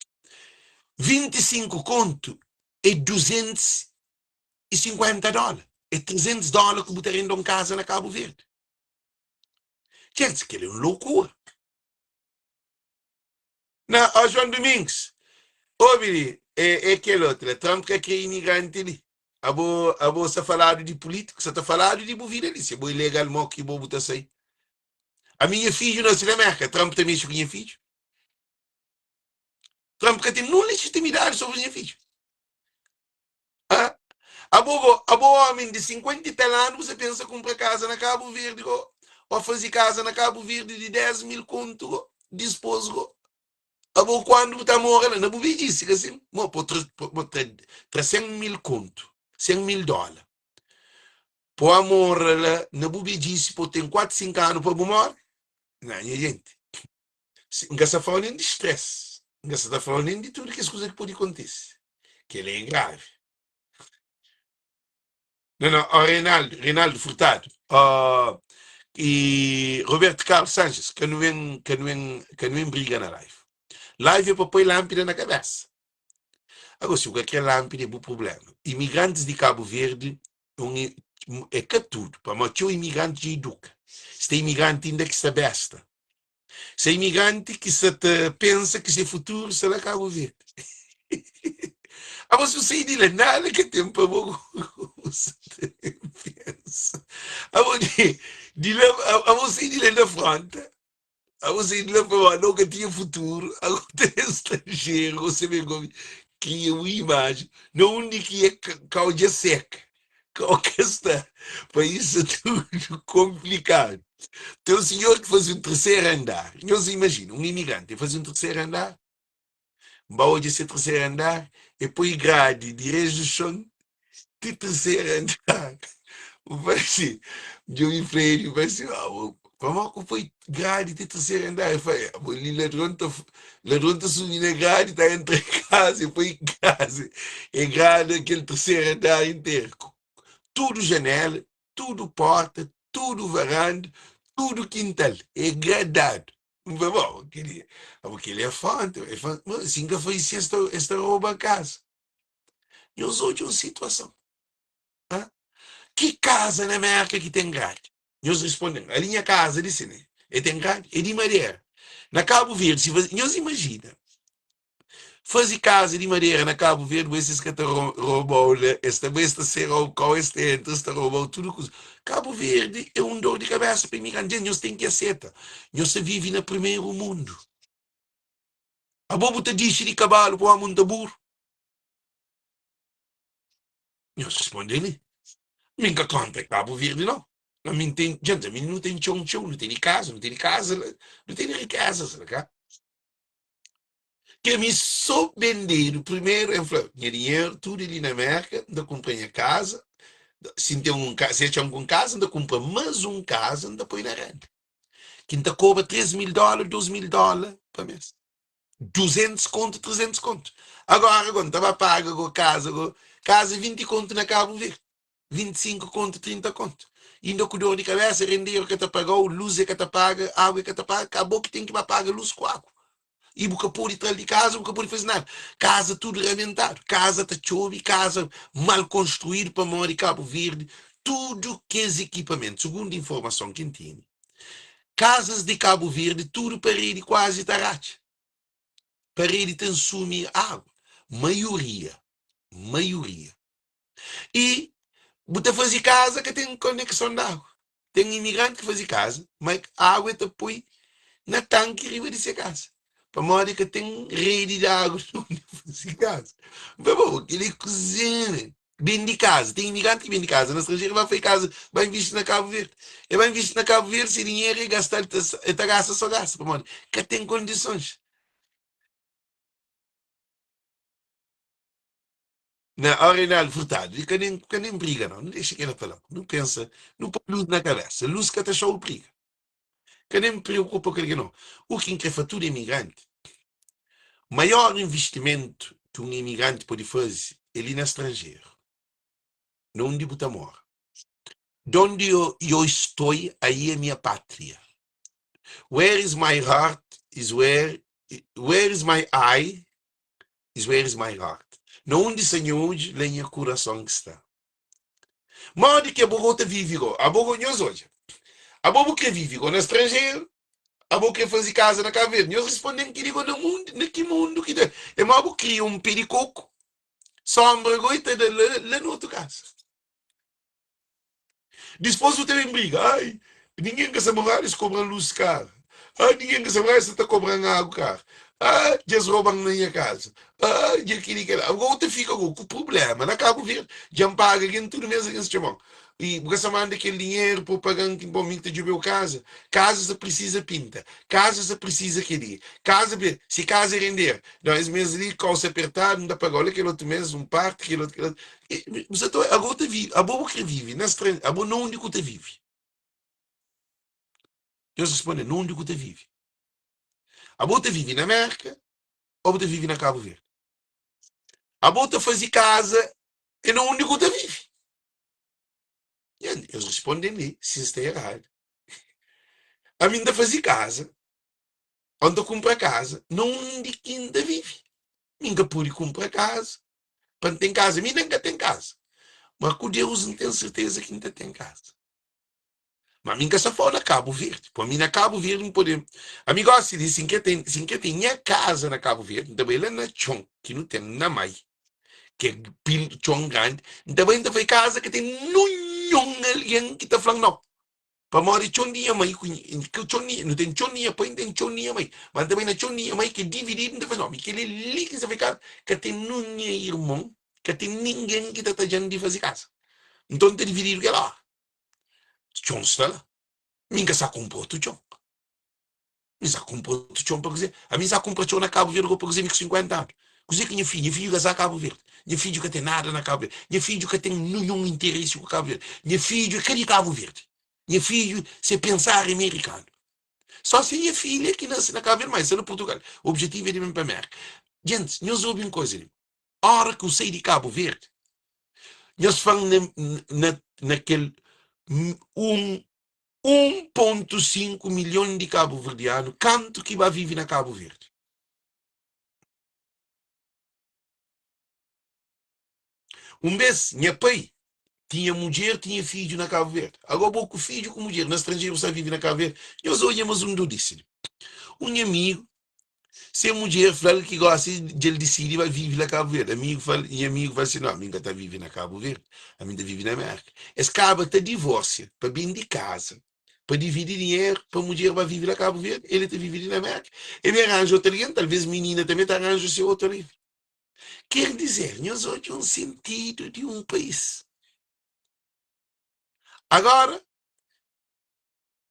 25 kontu é 250 dóla, é 300 dóla ku bu ta renda un kaza na Kabu Verdi. Gentis, kel é un loucura. Na, ó João Domingues, obi li, é, é kel outro la, Trump ka kre imigranti li. Abo, abo sa faladu di político, sa ta faladu di bu vida li, se bo ilegal mo ki bo bu ta sai. Ami nha fidju nase na Merka, Trump ta mexe ku nha fidju? Trump ka ten nun legitimidadi sobri nha fidju. Ah, abo go, abo homem de 50 e tal anu, bu sa pensa kumpra kaza na Kabu Verdi go, ou fazi kaza na Kabu Verdi di 10 mil kontu go, dispos go. Abo kuandu bu ta mora la, na bu bedjisi, ka sin? Mo, po tra, po tra, tra 100 mil kontu, 100 mil dola. Po a mora la na bu bedjisi, po ten 4, 5 anu pa bu mora? Na, nha jenti, N ka sta fala nen di stress, N ka sta ta fala nen di tudu kes kuza ki pode kontise. Kel-li é gravi. Não, não, ó Reinaldo, Reinaldo Furtado, ó, e Roberto Carlos Sanches, ka nu ben, ka nu ben, ka nu ben briga na live. Live é pa poi lâmpida na kabesa. Agora, si bu ka kre lanpida é bu prubléma. Imigrantis di Kabu Verdi un é ka tudu, pamodi txeu imigranti dja iduka. Si ten imigranti inda ki sta besta. Se imigranti ki sa ta pensa ki se futuru sta na Kabu Verdi. Abo si bu sai di la, nada ka ten pa bo bu sa ta pensa. Abo di, di la, abo sai di la na fronta, abo sai di la pa bo, no ka tinha futuru, abo ta na stranjeru, bo sa ben gomi kria un imaji na undi ki é kau dja seka, kau ka sta, país sta tudu konplikadu. Tem um senhor que fazia um terceiro andar. Nhos imagina, um imigrante fazia um terceiro andar, ba odja se terceiro andar, e poi grade de reis do chão ti terceiro andar. Vai assim, djobi Fred, vai assim, ah, pamodi ku poi grade ti terceiro andar? Ele fala, ah, li ladrão ta, ladrão ta subi na grade, ta entra em casa, e põe casa, e grade aquele terceiro andar inteiro. Tudo janela, tudu porta, tudu varanda, tudu kintal é gradadu. N fla, bon, kel-li, abo kel-li é fronta. El fla, ma si N ka faze si, es ta, es ta roba kaza. Nhos odja un situason. Ha? Ki kaza na Mérka ki ten gradi? Nhos responde-m, ali nha kaza di si, ne? E ten gradi? É di madera. Na Kabu Verdi, si faze, nhos imajina, Faze kaza di madera na Kabu Verdi, bo es ka ta robau la, es ta es ta serau kau, es ta entra, es ta robau tudu kuza. Kabu Verdi é un dor di kabesa pa imigranti. Dja nhos ten ki aseta, nhos ta vive na primeru mundu. Abo bu ta dixi di kabalu pa ba munta buru? Nhos responde li, Mi N ka kontra Kabu Verdi nau. Ami N ten, dja ami nu ten txon txeu, nu tene kaza, nu tene kaza la, nu tene rikezas la ka. Ke mi so bendedu primeru, N fla, nha dinheru tudu li na Merka, N ta kunpra nha kaza, si N ten un kaza, si atxa-m ku un kaza, N ta kunpra más un kaza, N ta poi na renda, ki N ta kobra 3 mil dóla, 2 mil dóla pa mês, 200 kontu, 300 kontu. Agora go, N ta ba paga go kaza go, kaza 20 kontu na Kabu Verdi, 25 kontu, 30 kontu. Inda ku dor di kabesa, renderu ka ta paga-u, lus e ka ta paga, agu e ka ta paga, ka bo ki ten ki ba paga lus ku agu. I bu ka pode tra-l di kaza, bu ka pode faze nada. Kaza tudu rabentadu, kaza ta txobe, kaza mal konstruídu pamodi Kabu Verdi, tudu kes ekipamentu, sugundu informason ki N tene, kazas di Kabu Verdi tudu paredi kuazi ta ratxa, paredi ta nsumi agu, maioria, maioria. I bu ta faze kaza ka ten konekson di agu. Ten imigranti ki faze kaza, ma agu e ta poi na tanki riba di se kaza, pamodi ka ten redi di agu na undi faze kaza. N fla, bo, kel-li é kuzê, man? Bende kaza. Ten imigranti ki bende kaza na stranjeru, ba fai kaza, ba invisti na Kabu Verdi. E ba invisti na Kabu Verdi, se dinheru e gasta-l, e ta gasta so gasta, pamodi ka ten kondisons. Na ó Reinaldo Furtado, di ka nen ka nen briga nau, nu dexa kela pa la, nu pensa, nu poi luz na kabesa, luz ka ta xau briga, ka nen preokupa ku kel nau. U ki N kre fla tudu imigranti, maior investimentu ki un imigranti pode faze é li na stranjeru, na undi bu ta mora. Donde yo yo estoy, aí é minha pátria. Where is my heart is where where is my eye is where is my heart. Na undi sta nha odju, la nha kurason ki sta. Modi ki abo go ta vivi go? Abo go, nhos odja. Abo bu kre vivi go na stranjeru? Abo kre fazi kaza na Kabu Verdi? Nhos risponde-m kili go na mundu, na ki mundu ki ta. É ma bu kria un pe di koku, sombra go i ta da la, la na otu kaza. Dispôs bu ta ben briga, ai, ningen ka sa moradu, es kobra-m lus karu. Ai, ningen ka sa moradu, es sa ta kobra-m agu karu. Ah, dja es roba-m na nha kaza. Ah, dja kel-li, kel-la. Agó bu ta fika go ku prubléma na Kabu Verdi. Dja N paga algen tudu mês, algen sa txoma-m. I bu ka sa manda kel dinheru pa bu paga-m ki bo mi ki ta djobe-u kaza. Kaza sa prisiza pinta, kaza sa prisiza kel-li, kaza. Si kaza é render, Não, es mês li, kau sa pertadu, N ta paga-u la kel otu mês, un parti, kel otu, kel otu. Bu sa ta, abo ta vive, abo bu kre vive na stran, abo na undi ku ta vive? Deus responde, na undi ku ta vive? Abo ta vive na Merka ou bu ta vive na Kabu Verdi? Abo ta faze kaza é na undi ku ta vive? Eles respondem li, si N sta eradu. Ami N ta faze kaza Ô N ta kunpra kaza na undi ki N ta vive. Mi N ka pode kunpra kaza. pa N ten kaza. Mi nen N ka ten kaza. Ma ku Deus N ten serteza ki N ta ten kaza. Ma mi N ka sta fla-u na Kabu Verdi. Pô mi na Kabu Verdi N pode. Ami gosi di si N ka ten, si N ka ten nha kaza na Kabu Verdi, N ta bai la na txon ki nu ten na Mai, ki é pil txon grandi, N ta bai N ta fai kaza ka ten nunhun algen ki ta fla-m nau. Pamodi txon di nha mai ku nha, txon di, nu ten txon di nha pai, nu ten txon di nha mai. Ma N ta bai na txon di nha mai ki é divididu, N ta fla, nau, mi kel-li li ki N sta fai kaza, ka ten nun nha irmon, ka ten ningen ki ta tadja-m di faze kaza. Nton N ta divididu kel óra. Txon sta la. Mi N ka sa kunpra otu txon. Mi sa kunpra otu txon pa kuzê? Ami N sa kunpra txon na Kabu Verdi pa kuzê mi ku 50 anu? Kuzê ki nha fidju? Nha fidju ka sa Kabu Verdi. Nha fidju ka ten nada na Kabu Verdi. Nha fidju ka ten ninhun interesi ku Kabu Verdi. Nha fidju é ka di Kabu Verdi. Nha fidju se pensar é merikanu. Só se nha filha ki nase na Kabu Verdi, ma el sta na Purtugal. Objetivu é di ben pa Merka. Gentis, nhos obi un koza li. Ora ki u sai di Kabu Verdi, nhos fla-m na, na, na kel un 1.5 milhon di kabuverdianu kantu ki ba vive na Kabu Verdi. Un bês, nha pai tinha mudjer, tinha fidju na Kabu Verdi. Agora bo ku fidju ku mudjer na stranjeru sa vive na Kabu Verdi. Nhos odja mas un dodisi li. Un nha amigu Se mudjer fla-l ki gosi dja el disidi ba vive la Kabu Verdi. Amigu fla-l, nha amigu fla si, No, ami N ka ta vive na Kabu Verdi, ami N ta vive na Mérka. Es kaba ta divôrsia pa bende kaza, pa dividi dinheru, pa mudjer ba vive la Kabu Verdi, el ta vive li na Mérka. El ben ranja otu algen, talvês minina tanbê ta ranja se otu algen. Ker dizer, nhos odja un sentidu di un país. Agora,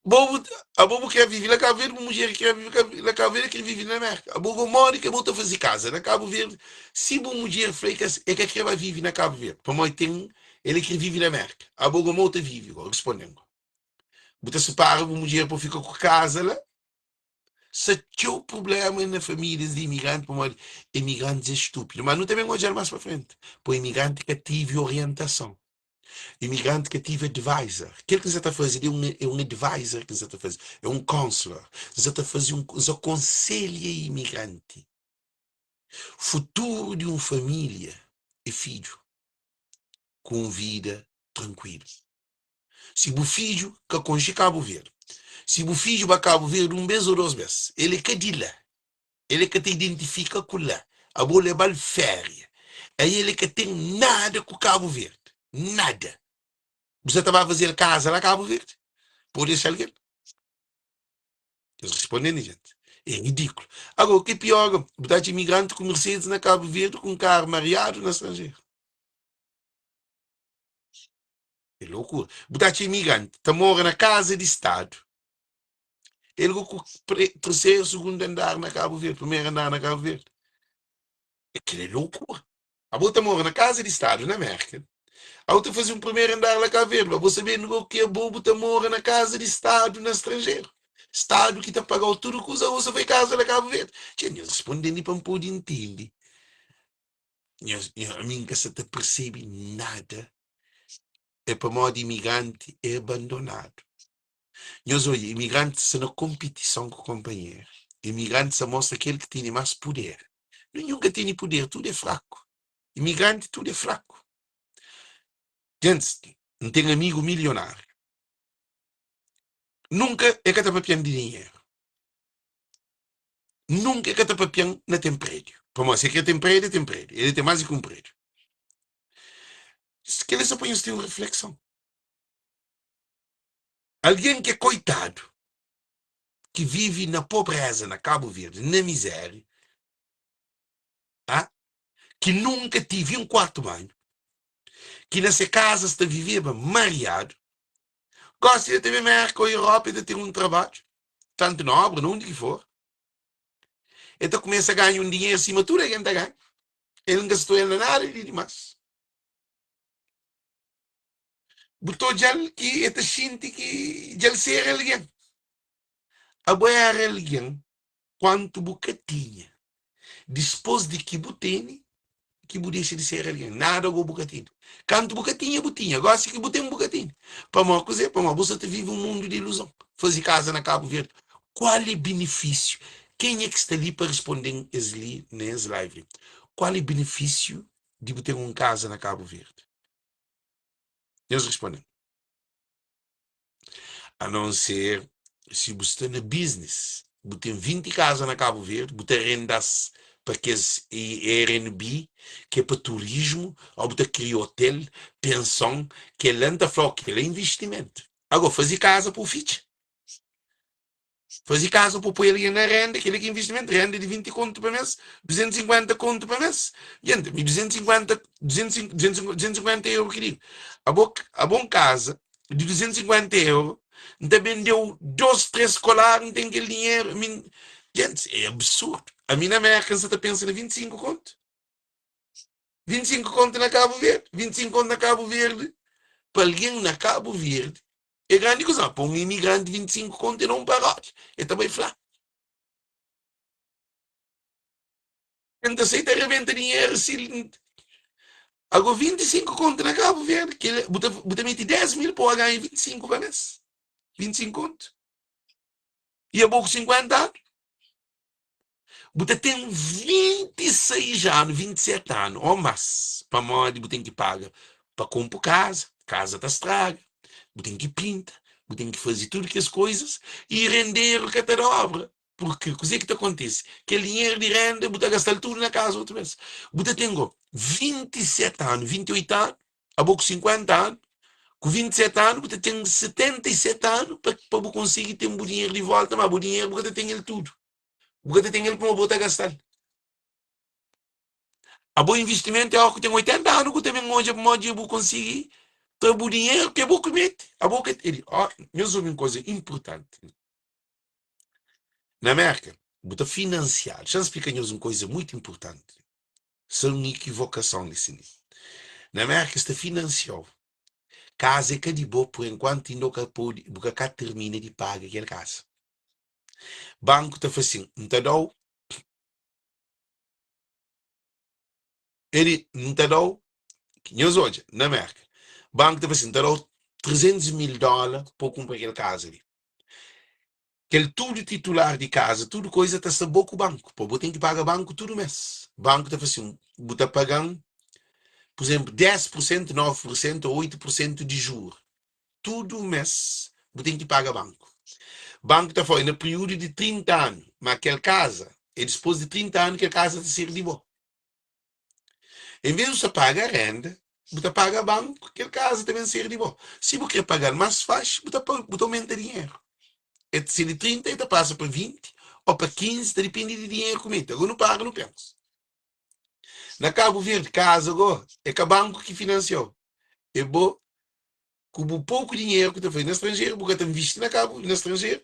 Bo bu abo bu kre vive la Cabo Verde, bu mudjer kre vive la Cabo Verde, kre vive na Merka. Abo go modi ke bo ta faze kaza na Cabo Verde si bu mudjer fla e ka e ka kre ba vive na Cabo Verde, pamodi ten el kre vive na Merka. Abo go mo ta vive go? Responden go. Bu ta separa bu mudjer pa fika ku kaza la? Sa txeu problema na famílias di imigranti pamodi imigrantis é estúpido. Mas nu ta ben odjal mas pa frenti. Po imigranti ka tive orientason. Imigranti ka tive advisor. Kel ki N sa ta faze li é un advisor ki N sa ta faze, é un counselor. N sa ta faze un, N sa konselha imigranti. Futuru di un família é fidju ku un vida trankuilu. Si bu fidju ka konxe Kabu Verdi, si bu fidju ba Kabu Verdi un bês ô dôs bês, el é ka di la. El ka ta identifika ku la. Abo lebal féria. Aí el ka ten nada ku Kabu Verdi. Nada. Bu sa ta ba faze-l kaza la Kabu Verdi? Pode dexa algen? Es responde-m, Jenti, é ridíkulu. Agora, o ki é pior, bu ta atxa imigranti ku Mercedes na Kabu Verdi ku un karu mariadu na stranjeru. É lokura. Bu ta atxa imigranti ta mora na kaza di stadu. El go ku terceiro, segundo andar na Cabo Verde, primeiro andar na Cabo Verde. Aquilo é loucura. Abo ta mora na casa de estado na América. Abo ta fazer um primeiro andar na Cabo Verde. Abo sabendo go que abo bu ta mora na casa de estado na estrangeiro. Estado que ta pagau tudo coisa, abo sa fai casa na Cabo Verde. Tchê, nhos respondendo pa m'pode entende. Nhos, nhos, a mim ka sa ta percebe nada. É pamodi imigrante é abandonado. Nhos odja, imigranti sta na konpitison ku konpanheru. Imigranti sta mostra kel ki tene más puder. Ninhun ka tene puder, tudu é fraku. Imigranti tudu é fraku. Gentis, N ten amigu milionáriu. Nunka e ka ta papia-m di dinheru. Nunka e ka ta papia-m na ten prédiu. Pamodi si e kre ten prédiu, e ten prédiu. El ten más di ki un prédiu. Kel-li é so pa nhos ten un reflekson. Algen ki é koitadu, ki vive na pobreza na Kabu Verdi, na mizéria, a ki nunka tive un kuartu banhu, ki na se kaza sta viveba mariadu, gosi el ta ben Merka ô Europa, el ta ten un trabadju, tantu na obra, na undi ki for, el ta kumesa ganha un dinheru sima tudu algen ta ganha, el nka sta el na nada di dimás. Bu ta odja-l ki e ta xinti ki dja el ser algen. Abo éra algen kantu bu ka tinha. Dispôs di ki bu tene, ki bu dexa di ser algen. Nada go bu ka tene. Kantu bu ka tinha, bu tinha. Gósi ki bu ten, bu ka tene. Pamodi kuzê? Pamodi bu sa ta vive un mundu di iluzon. Faze kaza na Kabu Verdi, kual é benefísiu? Kenha ki sta li pa responde-m es li na es live li? Kual é benefísiu? di bu ten un kaza na Kabu Verdi? Nhos responde-m. A non ser si bu sta na business, bu ten 20 kaza na Kabu Verdi, bu ta renda-s pa kes Airbnb ki é pa turismu, ô bu ta kria hotel, penson, kel-la N ta fla-u, kel-la é investimentu. Agora, faze kaza pa bu fitxa. Faze kaza pa poi algen na renda, kel-li ki é investimentu, renda di 20 kontu pa mês, 250 kontu pa mês. Jenti, mi 250, 250 euro ki digo. Abo, abo un kaza di 250 euro, N ta bende-u dos, tres kolar, N ten kel dinheru. Mi, jenti, é absurdu. Ami na Merka N sa ta pensa na 25 kontu. 25 kontu na Kabu Verdi, 25 kontu na Kabu Verdi, pa algen na Kabu Verdi, É grandi kuza, pa un imigranti 25 kontu é na un paródia. El ta bai fla. El ta sai ta rebenta dinheru si Ago 25 kontu na Kabu Verdi, kel bu ta bu ta meti 10 mil pa bu ganha 25 pa mes. 25 kontu. I abo ku 50 anu? Bu ta ten 26 anu, 27 anu ô más, pamodi bu ten ki paga pa konpo kaza, kaza ta straga, bu ten ki pinta, bu ten ki faze tudu kes koizas i renderu ka ta dobra. Purki kuzê ki ta kontise? Kel dinheru di renda bu ta gasta-l tudu na kaza otu bês. Bu ta ten go 27 anu, 28 anu, abo ku 50 anu, ku 27 anu bu ta ten 77 anu pa, pa bu konsigi ten bu dinheru di volta, má bu dinheru bu ka ta ten el tudu. Bu ka ta ten el pamodi bu ta gastal. Abo investimentu é óras ku ten 80 anu ku ta ben odja pamodi dja bu konsigi tra bu dinheru ki abo ku mete. Abo ka el ó, nhos obi un kuza inpurtanti. Na Mérka, bu ta finansiadu. Xa-m splika nhos un kuza mutu inpurtanti. Sen un ikivokason li si li. Na Mérka es ta finansiau. Kaza é ka di bo pur enkuantu inda bu ka pode, bu ka ka tirmina di paga kel kaza. Banku ta fla sin, N ta da-u, Eri, N ta da-u, nhos odja, na Merka, banku ta fla sin, N ta da-u 300 mil dóla pa bu kunpra kel kaza li. Kel tudu titular di kaza, tudu koiza ta sta bo ku banku, pa bo ten ki paga banku tudu mês. Banku ta fla sin, bu ta paga-m, pur izénplu, 10 pur sentu, 9 pur sentu ô 8 pur sentu di juru. Tudu mês bu ten ki paga banku. Banku ta fla, é na períodu di 30 anu, má kel kaza, é dipôs di 30 anu kel kaza ta ser di bo. En vês di bu sta paga renda, bu ta paga banku, kel kaza ta ben ser di bo. Si bu krê paga-l más faxi, bu ta bu ta omenta dinheru. É si di 30 el ta pasa pa 20 ô pa 15, ta dipende di dinheru ku mete. Agora nu para nu pensa. Na Kabu Verdi, kaza go é ka banku ki finansia-u, é bo ku bu poku dinheru ku ta faze na stranjeru, bu ka ta nvisti na Kabu na stranjeru,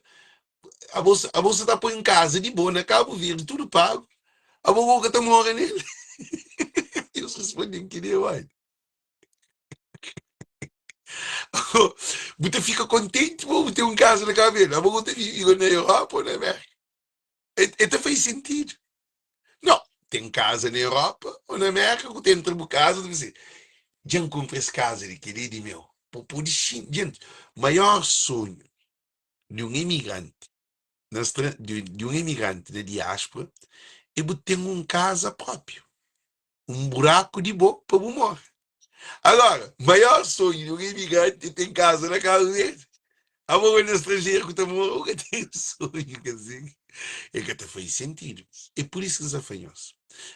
abo abo sa ta poi un kaza di bo na Kabu Verdi tudu pagu, abo go ka ta mora nel. Deus responde-m ki dia bai. Bu ta fika kontenti bo bu ten un kaza na Kabu Verdi, abo go ta vive na Europa ou na Amérika. E, e ta faz sentidu. Não, ten kaza na Europa ou na Amérika ku ta entra bu kaza, ta fala dja N kunpra es kaza li, kel-li é di meu. Pa pode xinti. Gente, maior sonhu di un imigranti na stra, di, di un imigranti na diáspora é bu ten un kaza própiu, un buraku di bo pa bu mora. Agora, maior sonhu di un imigranti é ten kaza na Kabu Verdi. Abo na stranjeru ku ta mora, bu ka ten sonhu ka si. É ka ta faze sentidu. É pur isu ki N sta fla nhos.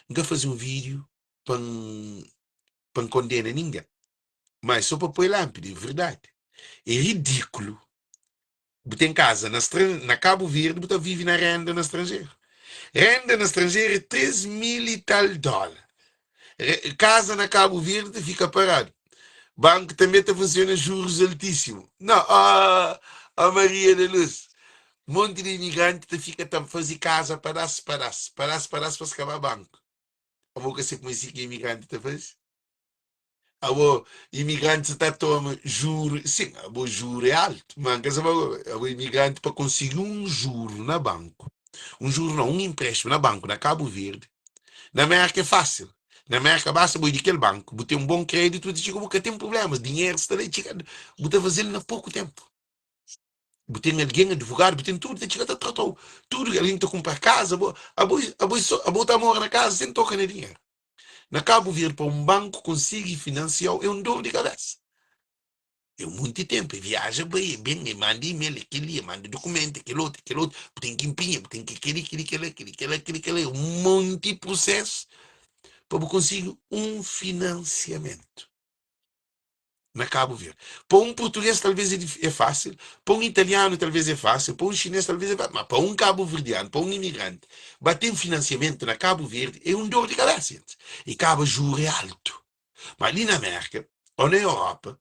N ka faze un vídiu pa N pa N kondena ningen, ma é so pa poi lánpida, é verdadi. É ridíkulu bu ten kaza na na Kabu Verdi, bu ta vive na renda na stranjeru. Renda na stranjeru é 3 mil i tal dóla. Kaza na Kabu Verdi ta fika paradu. Banku tanbê ta funsiona jurus altísimu. Não, oh, oh Maria da Luz, monti di imigranti ta fika ta faze kaza padás padás, padás padás pa skaba banku. Abo ka se kuma si ki imigranti ta faze? Abo imigranti sa ta toma juru, sin, abo juru é altu, ma N ka saba abo imigranti pa konsigi un juru na banku, un juru não, un empréstimu na banku na Kabu Verdi, na Merka é fásil. Na Merka basta bo ir di kel banku, bu ten un bon kreditu, bu ta txiga, bu ka ten prublémas, dinheru sta la i txiga, bu ta faze-l na poku ténpu. Bu ten algen, advogadu, bu ten tudu, ta txiga ta trata-u. Tudu algen ta kunpra kaza, bo, abo, abo, abo ta mora na kaza sen toka na dinheru. Na Kabu Verdi pa un banku konsigi finansia-u é un dor di kabésa. É un monti ténpu, é viaja bai, é ben, é manda email, é kel-li, é manda dukumentu, é kel otu, é kel otu, bu ten ki inpinha, bu ten ki kel-li, kel-li, kel-la, kel-li, kel-la, kel-li, kel-la, é un monti prusésu pa bu konsigi un finansiamentu na Kabu Verdi. Pa un purtugês talvês é é fásil, pa un italianu talvês é fásil, pa un xinês talvês é fásil, má pa un kabuverdianu, pa un imigranti, ba ten finansiamentu na Kabu Verdi é un dor di kabésa, gentis. I kaba juru é altu. Má li na Mérka ô na Europa,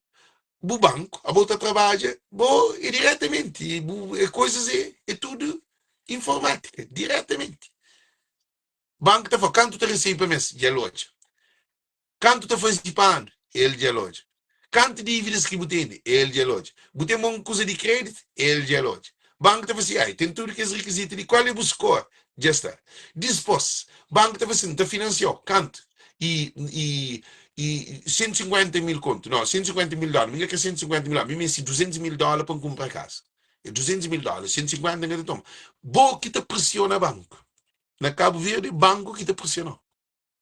bu banku, abo ta trabadja, bo é diretamenti, bu é koizas é é tudu informátika, diretamenti. Banku ta fla, kantu ta resebe pa mês? Dja el odja. Kantu ta faze pa anu? El dja el odja. Kantu dívidas ki bu tene? El dja el odja. Bu ten bon kuza di kréditu? El dja el odja. Banku ta fla si, ai, ten tudu kes rikizitu li, kual é bu skor? Dja sta. Dispôs, banku ta fla si, N ta finansia-u. Kantu? I, i, i 150 mil kontu. No, 150 mil dóla. Mi ka kre 150 mil dóla. Mi meste 200 mil dóla pa N kunpra kaza. É 200 mil dóla. 150 N ka ta toma. Bo ki ta presiona banku. Na Kabu Verdi, banku ki ta presiona-u.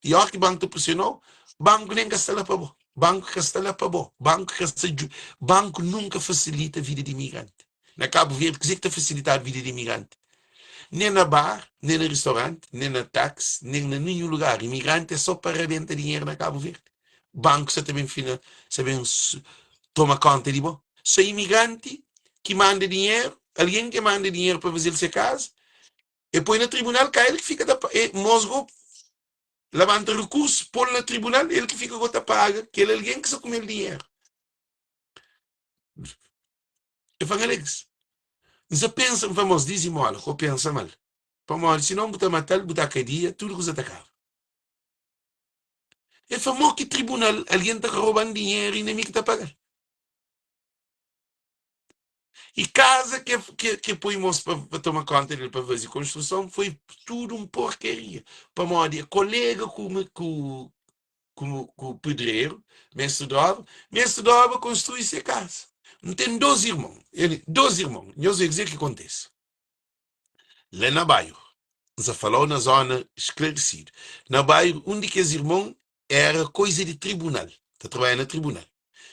I óki banku ta presiona-u, banku nen ka sta la pa bo. Banku ka sta la pa bo. Banku ka sta dju. Banku nunka fasilita vida di imigranti. Na Kabu Verdi, kuzê ki ta fasilitadu vida di imigranti? Nen na bar, nen na ristoranti, nen na taksi, nen na ninhun lugar. Imigranti é sô pa rabenta dinheru na Kabu Verdi. Banku sa ta ben fina, sa ben toma konta di bo. Sô imigranti ki manda dinheru, algen ki manda dinheru pa faze-l se kaza, E poi na tribunal ka el ki fika ta e mos go labanta rekursu pol na tribunal el ki fika go ta paga kel algen ki sa kumel dinheru. E fla Alex, N sa pensa, N fla mos dizimola ko pensa mal pamodi sinon bu ta matal bu ta kadia tudu kuza ta kaba. E fla mo ki tribunal algen ta roban dinheru inda mi ki ta pagal. I kaza ke ke ke poi mos pa pa toma konta del pa faze konstruson foi tudu un porkaria pamodi e kolega ku ku ku ku pedreru mestri di obra mestri di obra konstrui se kaza N ten dos irmon el dos irmon nhos ve kuzê ki kontese la na bairu N sa falau na zona sklarisidu na bairu un di kes irmon éra koiza di tribunal, ta trabadja na tribunal.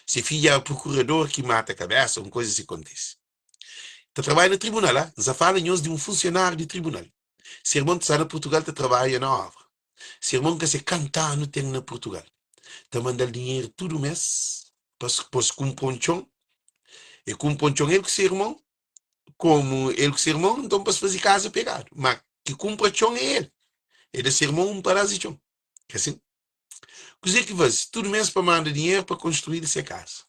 Se fidju éra prokurador ki mata kabésa, un koiza si kontise. Ta trabadja na tribunal, ah, N sa fala nhos di un funsionáriu di tribunal. Se irmon ta sta na Purtugal ta trabadja na óbra. Se irmon ka se kantu anu ten na Purtugal. Ta manda-l dinheru tudu mês pa pa-s kunpra un txon. E kunpra un txon el ku se irmon, komu el ku se irmon, nton pa-s faze kaza pegadu. Má ki kunpra txon é el. E da se irmon un padás di txon. É assim? Kuzê ki faze? Tudu mês pa manda dinheru pa konstruídu se kaza.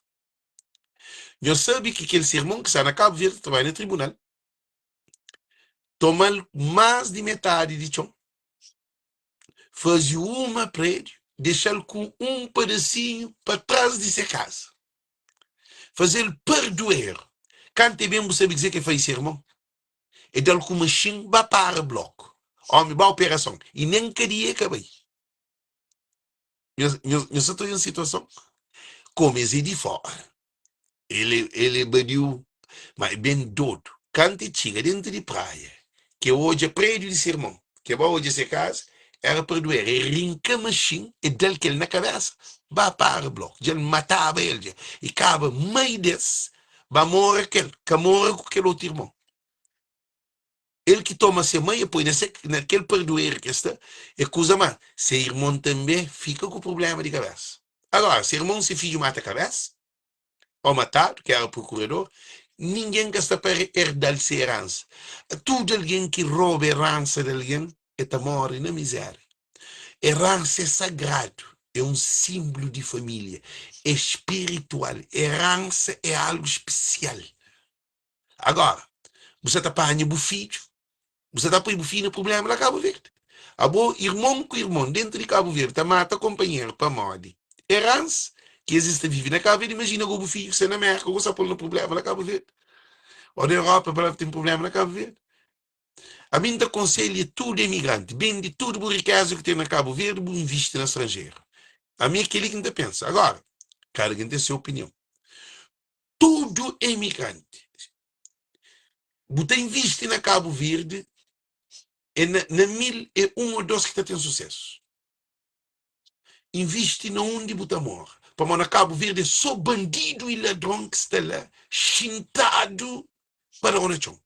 Nhos sabe ki kel se irmon ki sta na Kabu Verdi ta trabadja na tribunal, toma-l más di metadi di txon, faze uma prédiu, dexa-l ku un padasinhu pa tras di se kaza, faze-l pardueru. Kantu e ben, bu sabe kuzê ki e faze se irmon? E da-l ku maxin ba para bloku. Omi ba operason i nen kadia e ka bai. Nhos, nhos, nhos sa ta odja un situason? Komu es é di fora, el é, el é badiu, ma é ben dodu. Kantu e txiga dentu di praia, ke odja prédiu di se irmon, ke ba odja se kaza, era parduera. E rinka maxin, e da-l kel na kabesa, ba para bloku. Dja el mataba el dja. E kaba mai des Ba mora kel, ka mora ku kel otu irmon. El ki toma se mai e poi na se na kel pardueru ki es sta, e kuza ma se irmon tanbe fika ku prublema di kabesa. Agora, se irmon se fidju mata kabesa, o matadu, ki era prokurador, ningen ka sta pa erdal se eransa. Tudu algen ki roba eransa di algen, e ta more na mizeria. Eransa é sagradu, é un sinblu di família, é spiritual. Eransa é algu spesial. Agora, bu sa ta panha bu fidju, bu sa ta poi bu fidju na prubléma la Kabu Verdi. Abo, irmon ku irmon, dentu di Kabu Verdi, ta mata konpanheru pamodi eransa ki es ta vive na Kabu Verdi. Imajina go bu fidju ki sta na Mérka, go sa pô-l na prubléma la Kabu Verdi. Ô na Europa, pa la ten prubléma na Kabu Verdi. Ami N ta konselha tudu emigranti, bende tudu bu rikeza ki ten na Kabu Verdi bu invisti na stranjeru. Ami é keli ki N ta pensa. Agora, kada ken ten se opinion. Tudu emigranti, bu ta invisti na Kabu Verdi, é na, na mil é un ô dos ki ta ten susesu. Invisti na undi bu ta mora. Pamodi na Kabu Verdi é so bandidu i ladron ki sta la xintadu pa da-u na txon.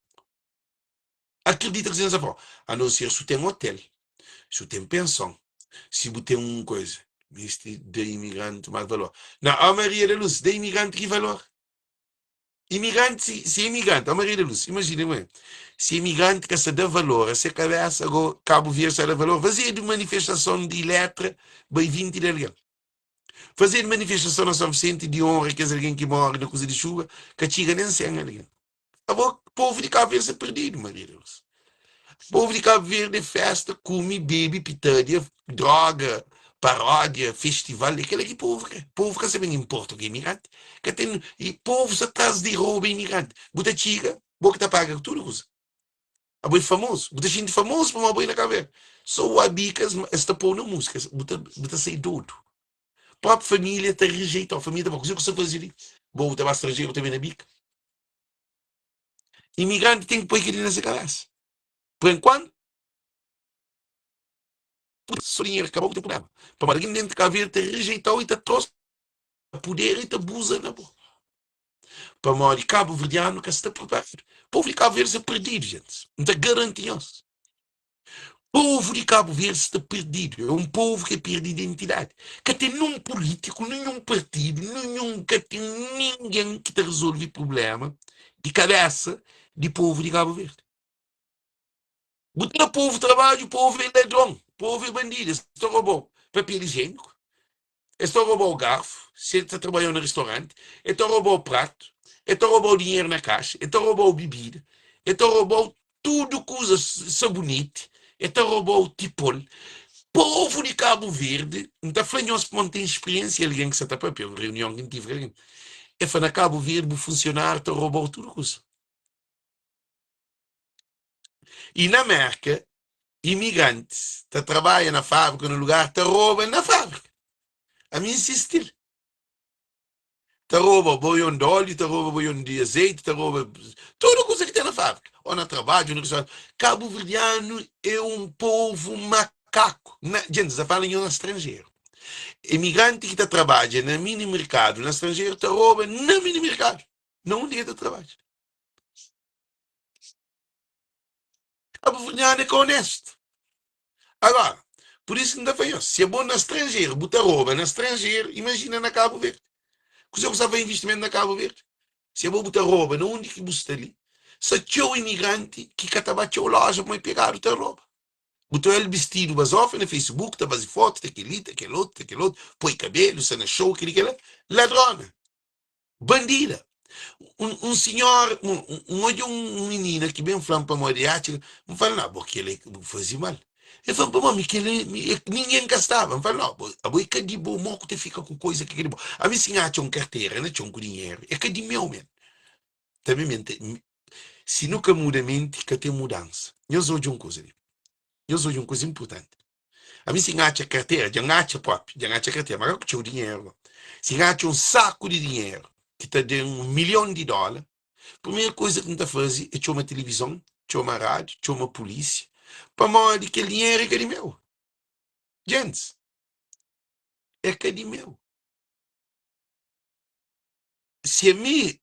Akredita ku sensa fla, a non ser si bu ten otel, si bu ten penson, si bu ten un koisa. Meste da imigranti más valor. Na, ó Maria da Luz, da imigranti ki valor? Imigranti, si, si imigranti, ó Maria da Luz, imajina mãe, si imigranti ka sa da valor a se kabesa, ago Kabu Verdi sa da valor, fazedu manifestason di letra bai 20 di algen. Fazedu manifestason na São Vicente di onra kes algen ki morre na kuza di xuba, ka txiga nen 100 algen. Abo, povu di Kabu Verdi sta perdidu, Maria da Luz. Povu di Kabu Verdi é festa, kume, bebe, pitadia, droga, paródia, festival, é kela ki povu kre. Povu ka sa ben inporta ku imigranti. Ka ten, i povu sta tras di roba imigranti. Bu ta txiga, bo ki ta paga tudu kuza. Abo é famozu, bu ta xinti famozu pamodi abo é na Kabu Verdi. So o abika es ta pou na múzika, bu ta, bu ta sai dodu. Própi família ta rejeitau, família ta fla, kuze ku sta faze li? Bo bu ta ba stranjeru, bu ta ben na bika. Imigranti ten ki poi kel-li na se kabésa. Por enkuantu, so dinheru kaba, bu ten prubléma. Pamodi algen déntu di Kabu Verdi ta rejeita-u i ta tra-u puder i ta abuza na bo. Pamodi kabuverdianu ka sta preparadu. Povu di Kabu Verdi sta perdidu, gentis. N ta garanti nhos. Povu di Kabu Verdi sta perdidu. É un povu ki perde identidadi. Ka ten nun pulítiku, ninhun partidu, ninhun, ka ten ningen ki ta rezolve prubléma di kabésa di povu di Kabu Verdi. Bu ta da povu trabadju, povu é ladron, povu é bandidu, es ta roba-u papel ijiéniku, Es ta roba-u garfu, si el ta trabalha-u na ristoranti, el ta roba-u pratu, el ta roba-u dinheru na kaxa, el ta roba-u bibida, el ta roba-u tudu kuza, saboneti, el ta roba-u tipol. Povu di Kabu Verdi, N ta fla nhos pamodi N ten spiriénsia, algen ki sa ta pâpia, un reunion ki N tive ku algen, el fla, na Kabu Verdi bu funsionáriu ta roba-u tudu kuza. I na Mérka, imigrantis ta trabadja na fábrika na lugar ta roba na fábrika. Ami N sisti-l. Ta roba boion di óliu, ta roba boion di azeiti, ta roba tudu kuza ki ten na fábrika, ô na trabadju, na restaurante. Kabuverdianu é un povu makaku. Na, djenti, N sta fala nho na stranjeru. Imigranti ki ta trabadja na mini merkadu na stranjeru ta roba na mini merkadu, na undi ki el ta trabadja. Kabuverdianu é ka onestu. Agora, pur isu ki N ta fla nhos, si abo na stranjeru bu ta roba na stranjeru, imajina na Kabu Verdi. Kuzê ku sta fla investimentu na Kabu Verdi? Si abo bu ta roba na undi ki bu sta li, sta txeu imigranti ki ka ta ba txeu loja pamodi pegadu ta roba. Bu ta odja-l bistidu bazofa na Facebook, ta faze fotu, ta kel-li, ta kel otu, ta kel otu, poi kabelu, sta na show, kel-li, kel-la. Ladrona! Bandida! Un, un sinhora, un, un odja un minina ki ben fla-m pamodi e atxa, N fala, na, bo kel-li bu faze mal. El fla-m, pamodi mi kel-li, mi, e, ningen ka staba. N fala, no, bo, abo e ka di bo, mo ku ta fika ku koisa ki ka di bo. Ami si N atxa un kartera na txon ku dinheru, e ka di meu men. Tanbe mi N ta, si nu ka muda menti, ka ten mudansa. Nhos odja un kuza li, nhos odja un kuza inpurtanti. Ami si N atxa kartera, dja N atxa propi, dja N atxa kartera, ma ka ku txeu dinheru no. Si N atxa un saku di dinheru ki ta da un milhon di dóla, primeru kuza ki N ta faze é txoma tilivizon, txoma rádiu, txoma pulísia, pamodi kel dinheru é ka di meu. Djentis, é ka di meu. Si ami,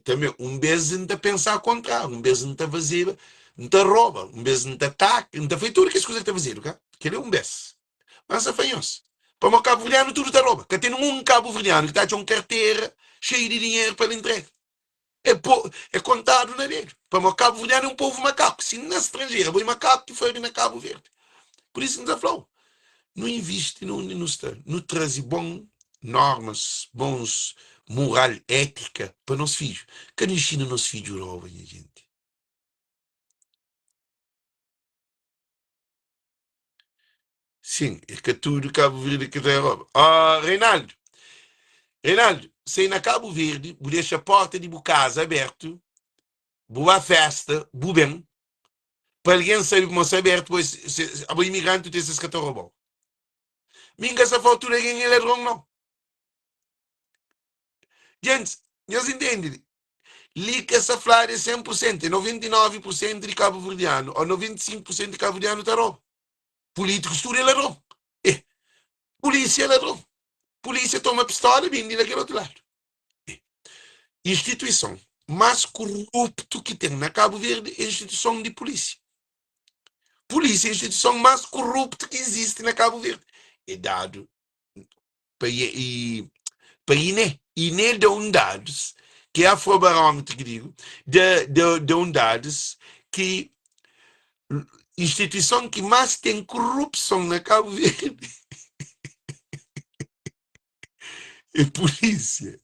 tanbe, un bes N ta pensa kontráriu, un bes N ta fazeba, N ta roba, un bes N ta ataka, N ta faze tudu kes kuza ki ta fazedu, ka? Kel-li é un bes. Má N sta fla nhos, pamodi kabuverdianu tudu ta roba. Ka ten un kabuverdianu ki ta atxa un kartera xeiu di dinheru pa el intrega. É po, é kontadu na dedu. Pamodi kabuverdianu é un povu makaku. Si na stranjeru, abo é makaku ki faze na Kabu Verdi. Pur isu N ta fla-u, Nu invisti na undi nu sta, nu traze bon normas, bons mural, étika pa nos fidju. Ka nu inxina nos fidju roba, nha jenti. Sin, é ka tudu Kabu Verdi ki ta roba. Oh, Reinaldo, Reinaldo, sai na Kabu Verdi, bu dexa porta di bu kaza abertu, bu ba festa, bu ben, pa algen sabe kuma sta abertu pa abo imigranti tu es ka ta robau mi nka sta fala tudu algen é ladron nau gentis nhos intendi li li ka sta fladu é 100 por sentu é 99 por sentu di kabuverdianu ou 95 por sentu di kabuverdianu ta roba pulítikus tudu é ladron. Polísia é ladron. Polísia toma pistola bindi na kel otu ladu. Instituison más koruptu ki ten na Kabu Verdi é instituison di polísia. Polísia é instituison más koruptu ki izisti na Kabu Verdi. É dadu pa i pa INE. INE da un dadus ki é afrobarómetro ki digo, da da da un dadus ki instituison ki más ten korupson na Kabu Verdi é polísia.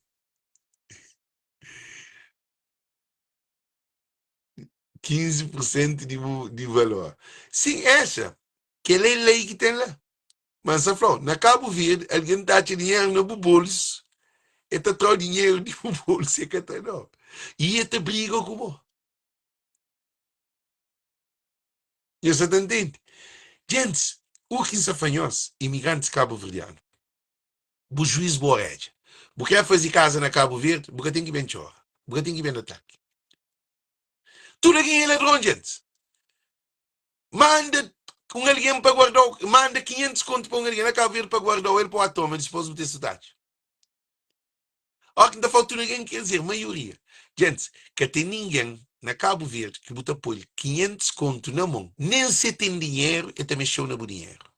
15 por sentu di bu di valor. Sin, exa, kel é lei ki ten la. Ma N sta fla-u, na Kabu Verdi, algen ta atxa dinheru na bu bolsu, e ta tra-u dinheru di bu bolsu, e ka ta da-u. I e ta briga ku bo. Nhos sa ta ntende? Gentis, u ki N sta fla nhos, imigrantis kabuverdianu, bu juiz bu oredja. Bu kre faze kaza na Kabu Verdi, bu ka ten ki ben txora, bu ka ten ki ben ataki. Tudu algen é ladron, gentis. Manda un algen pa guardau, manda 500 kontu pa un algen na Kabu Verdi pa guardau el pa o toma, dispos bu ten sotadju. Ó ki N ta fala tudu algen ker dizer maioria. Gentis, ka ten ningen na Kabu Verdi ki bu ta poi-l 500 kontu na mon, nen si e ten dinheru, e ta mexeu na bu dinheru.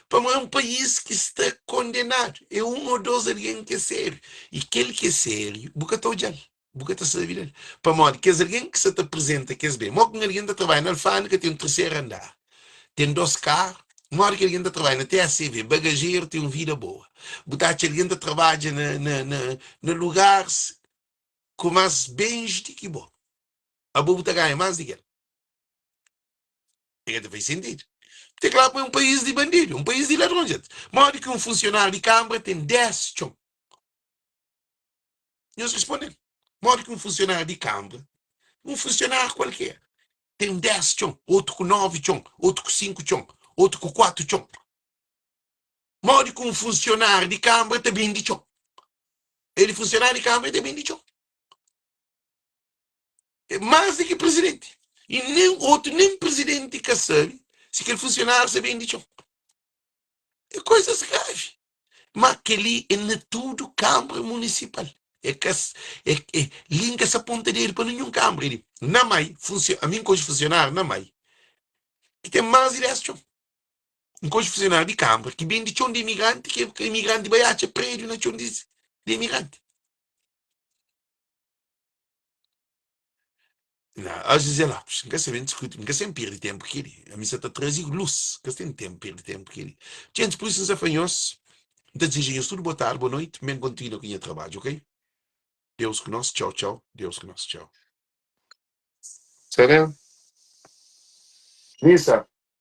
Pamodi é un país ki sta kondenadu. É un ô dôs algen ki é sériu. I kel ki é sériu, bu ka ta odja-l, bu ka ta sabe del. Pamodi kes algen ki sta ta aprizenta kes ben, modi ki un algen ta trabadja na alfândega ten un terseru andar, ten dôs karu, modi ki algen ta trabadja na TACV, bagajeru, ten un vida boa. Bu ta atxa algen ta trabadja na na na na lugaris ku más bens di ki bo. Abo bu ta ganha más di ki el. E ka ta faz sentidu. Te kla pa é un país di bandidu, un país di ladron, gente. Modi ki un funsionáriu di kanbra ten 10 txon? Nhos responde-m. Modi ki un funsionáriu di kanbra, un funsionáriu kualker, ten 10 txon, otu ku 9 txon, otu ku 5 txon, otu ku 4 txon? Modi ki un funsionáriu di kanbra ta bende txon? El é funsionáriu di kanbra, el ta bende txon. É más di ki prizidenti. I nen otu, nen prizidenti ka sabe si kel funsionáriu sa bende txon. É koizas gravi. Má kel-li é na tudu kanbra munisipal. É ka, é, é, li N ka sa ponta dedu pa ninhun kanbra. É di, na Mai, funsio, ami N konxe funsionáriu na Mai ki ten más di 10 txon. N konxe funsionáriu di kanbra ki bende txon di imigranti, ki imigranti bai atxa prédiu na txon di, di imigranti. Na, a José Lopes, N ka sabe, N diskuti, N ka sen pirdi tenpu kili. Ami sa ta trazi lus, N ka ten tenpu pirdi tenpu kili. Djentis, pur isu N sa fla nhos, N ta dizeja nhos tudu boa tardi, boa noiti, N ben kontinua ku nha trabadju, ok? Deus ku nos, txau, txau, Deus ku nos, txau. Serén. Misa.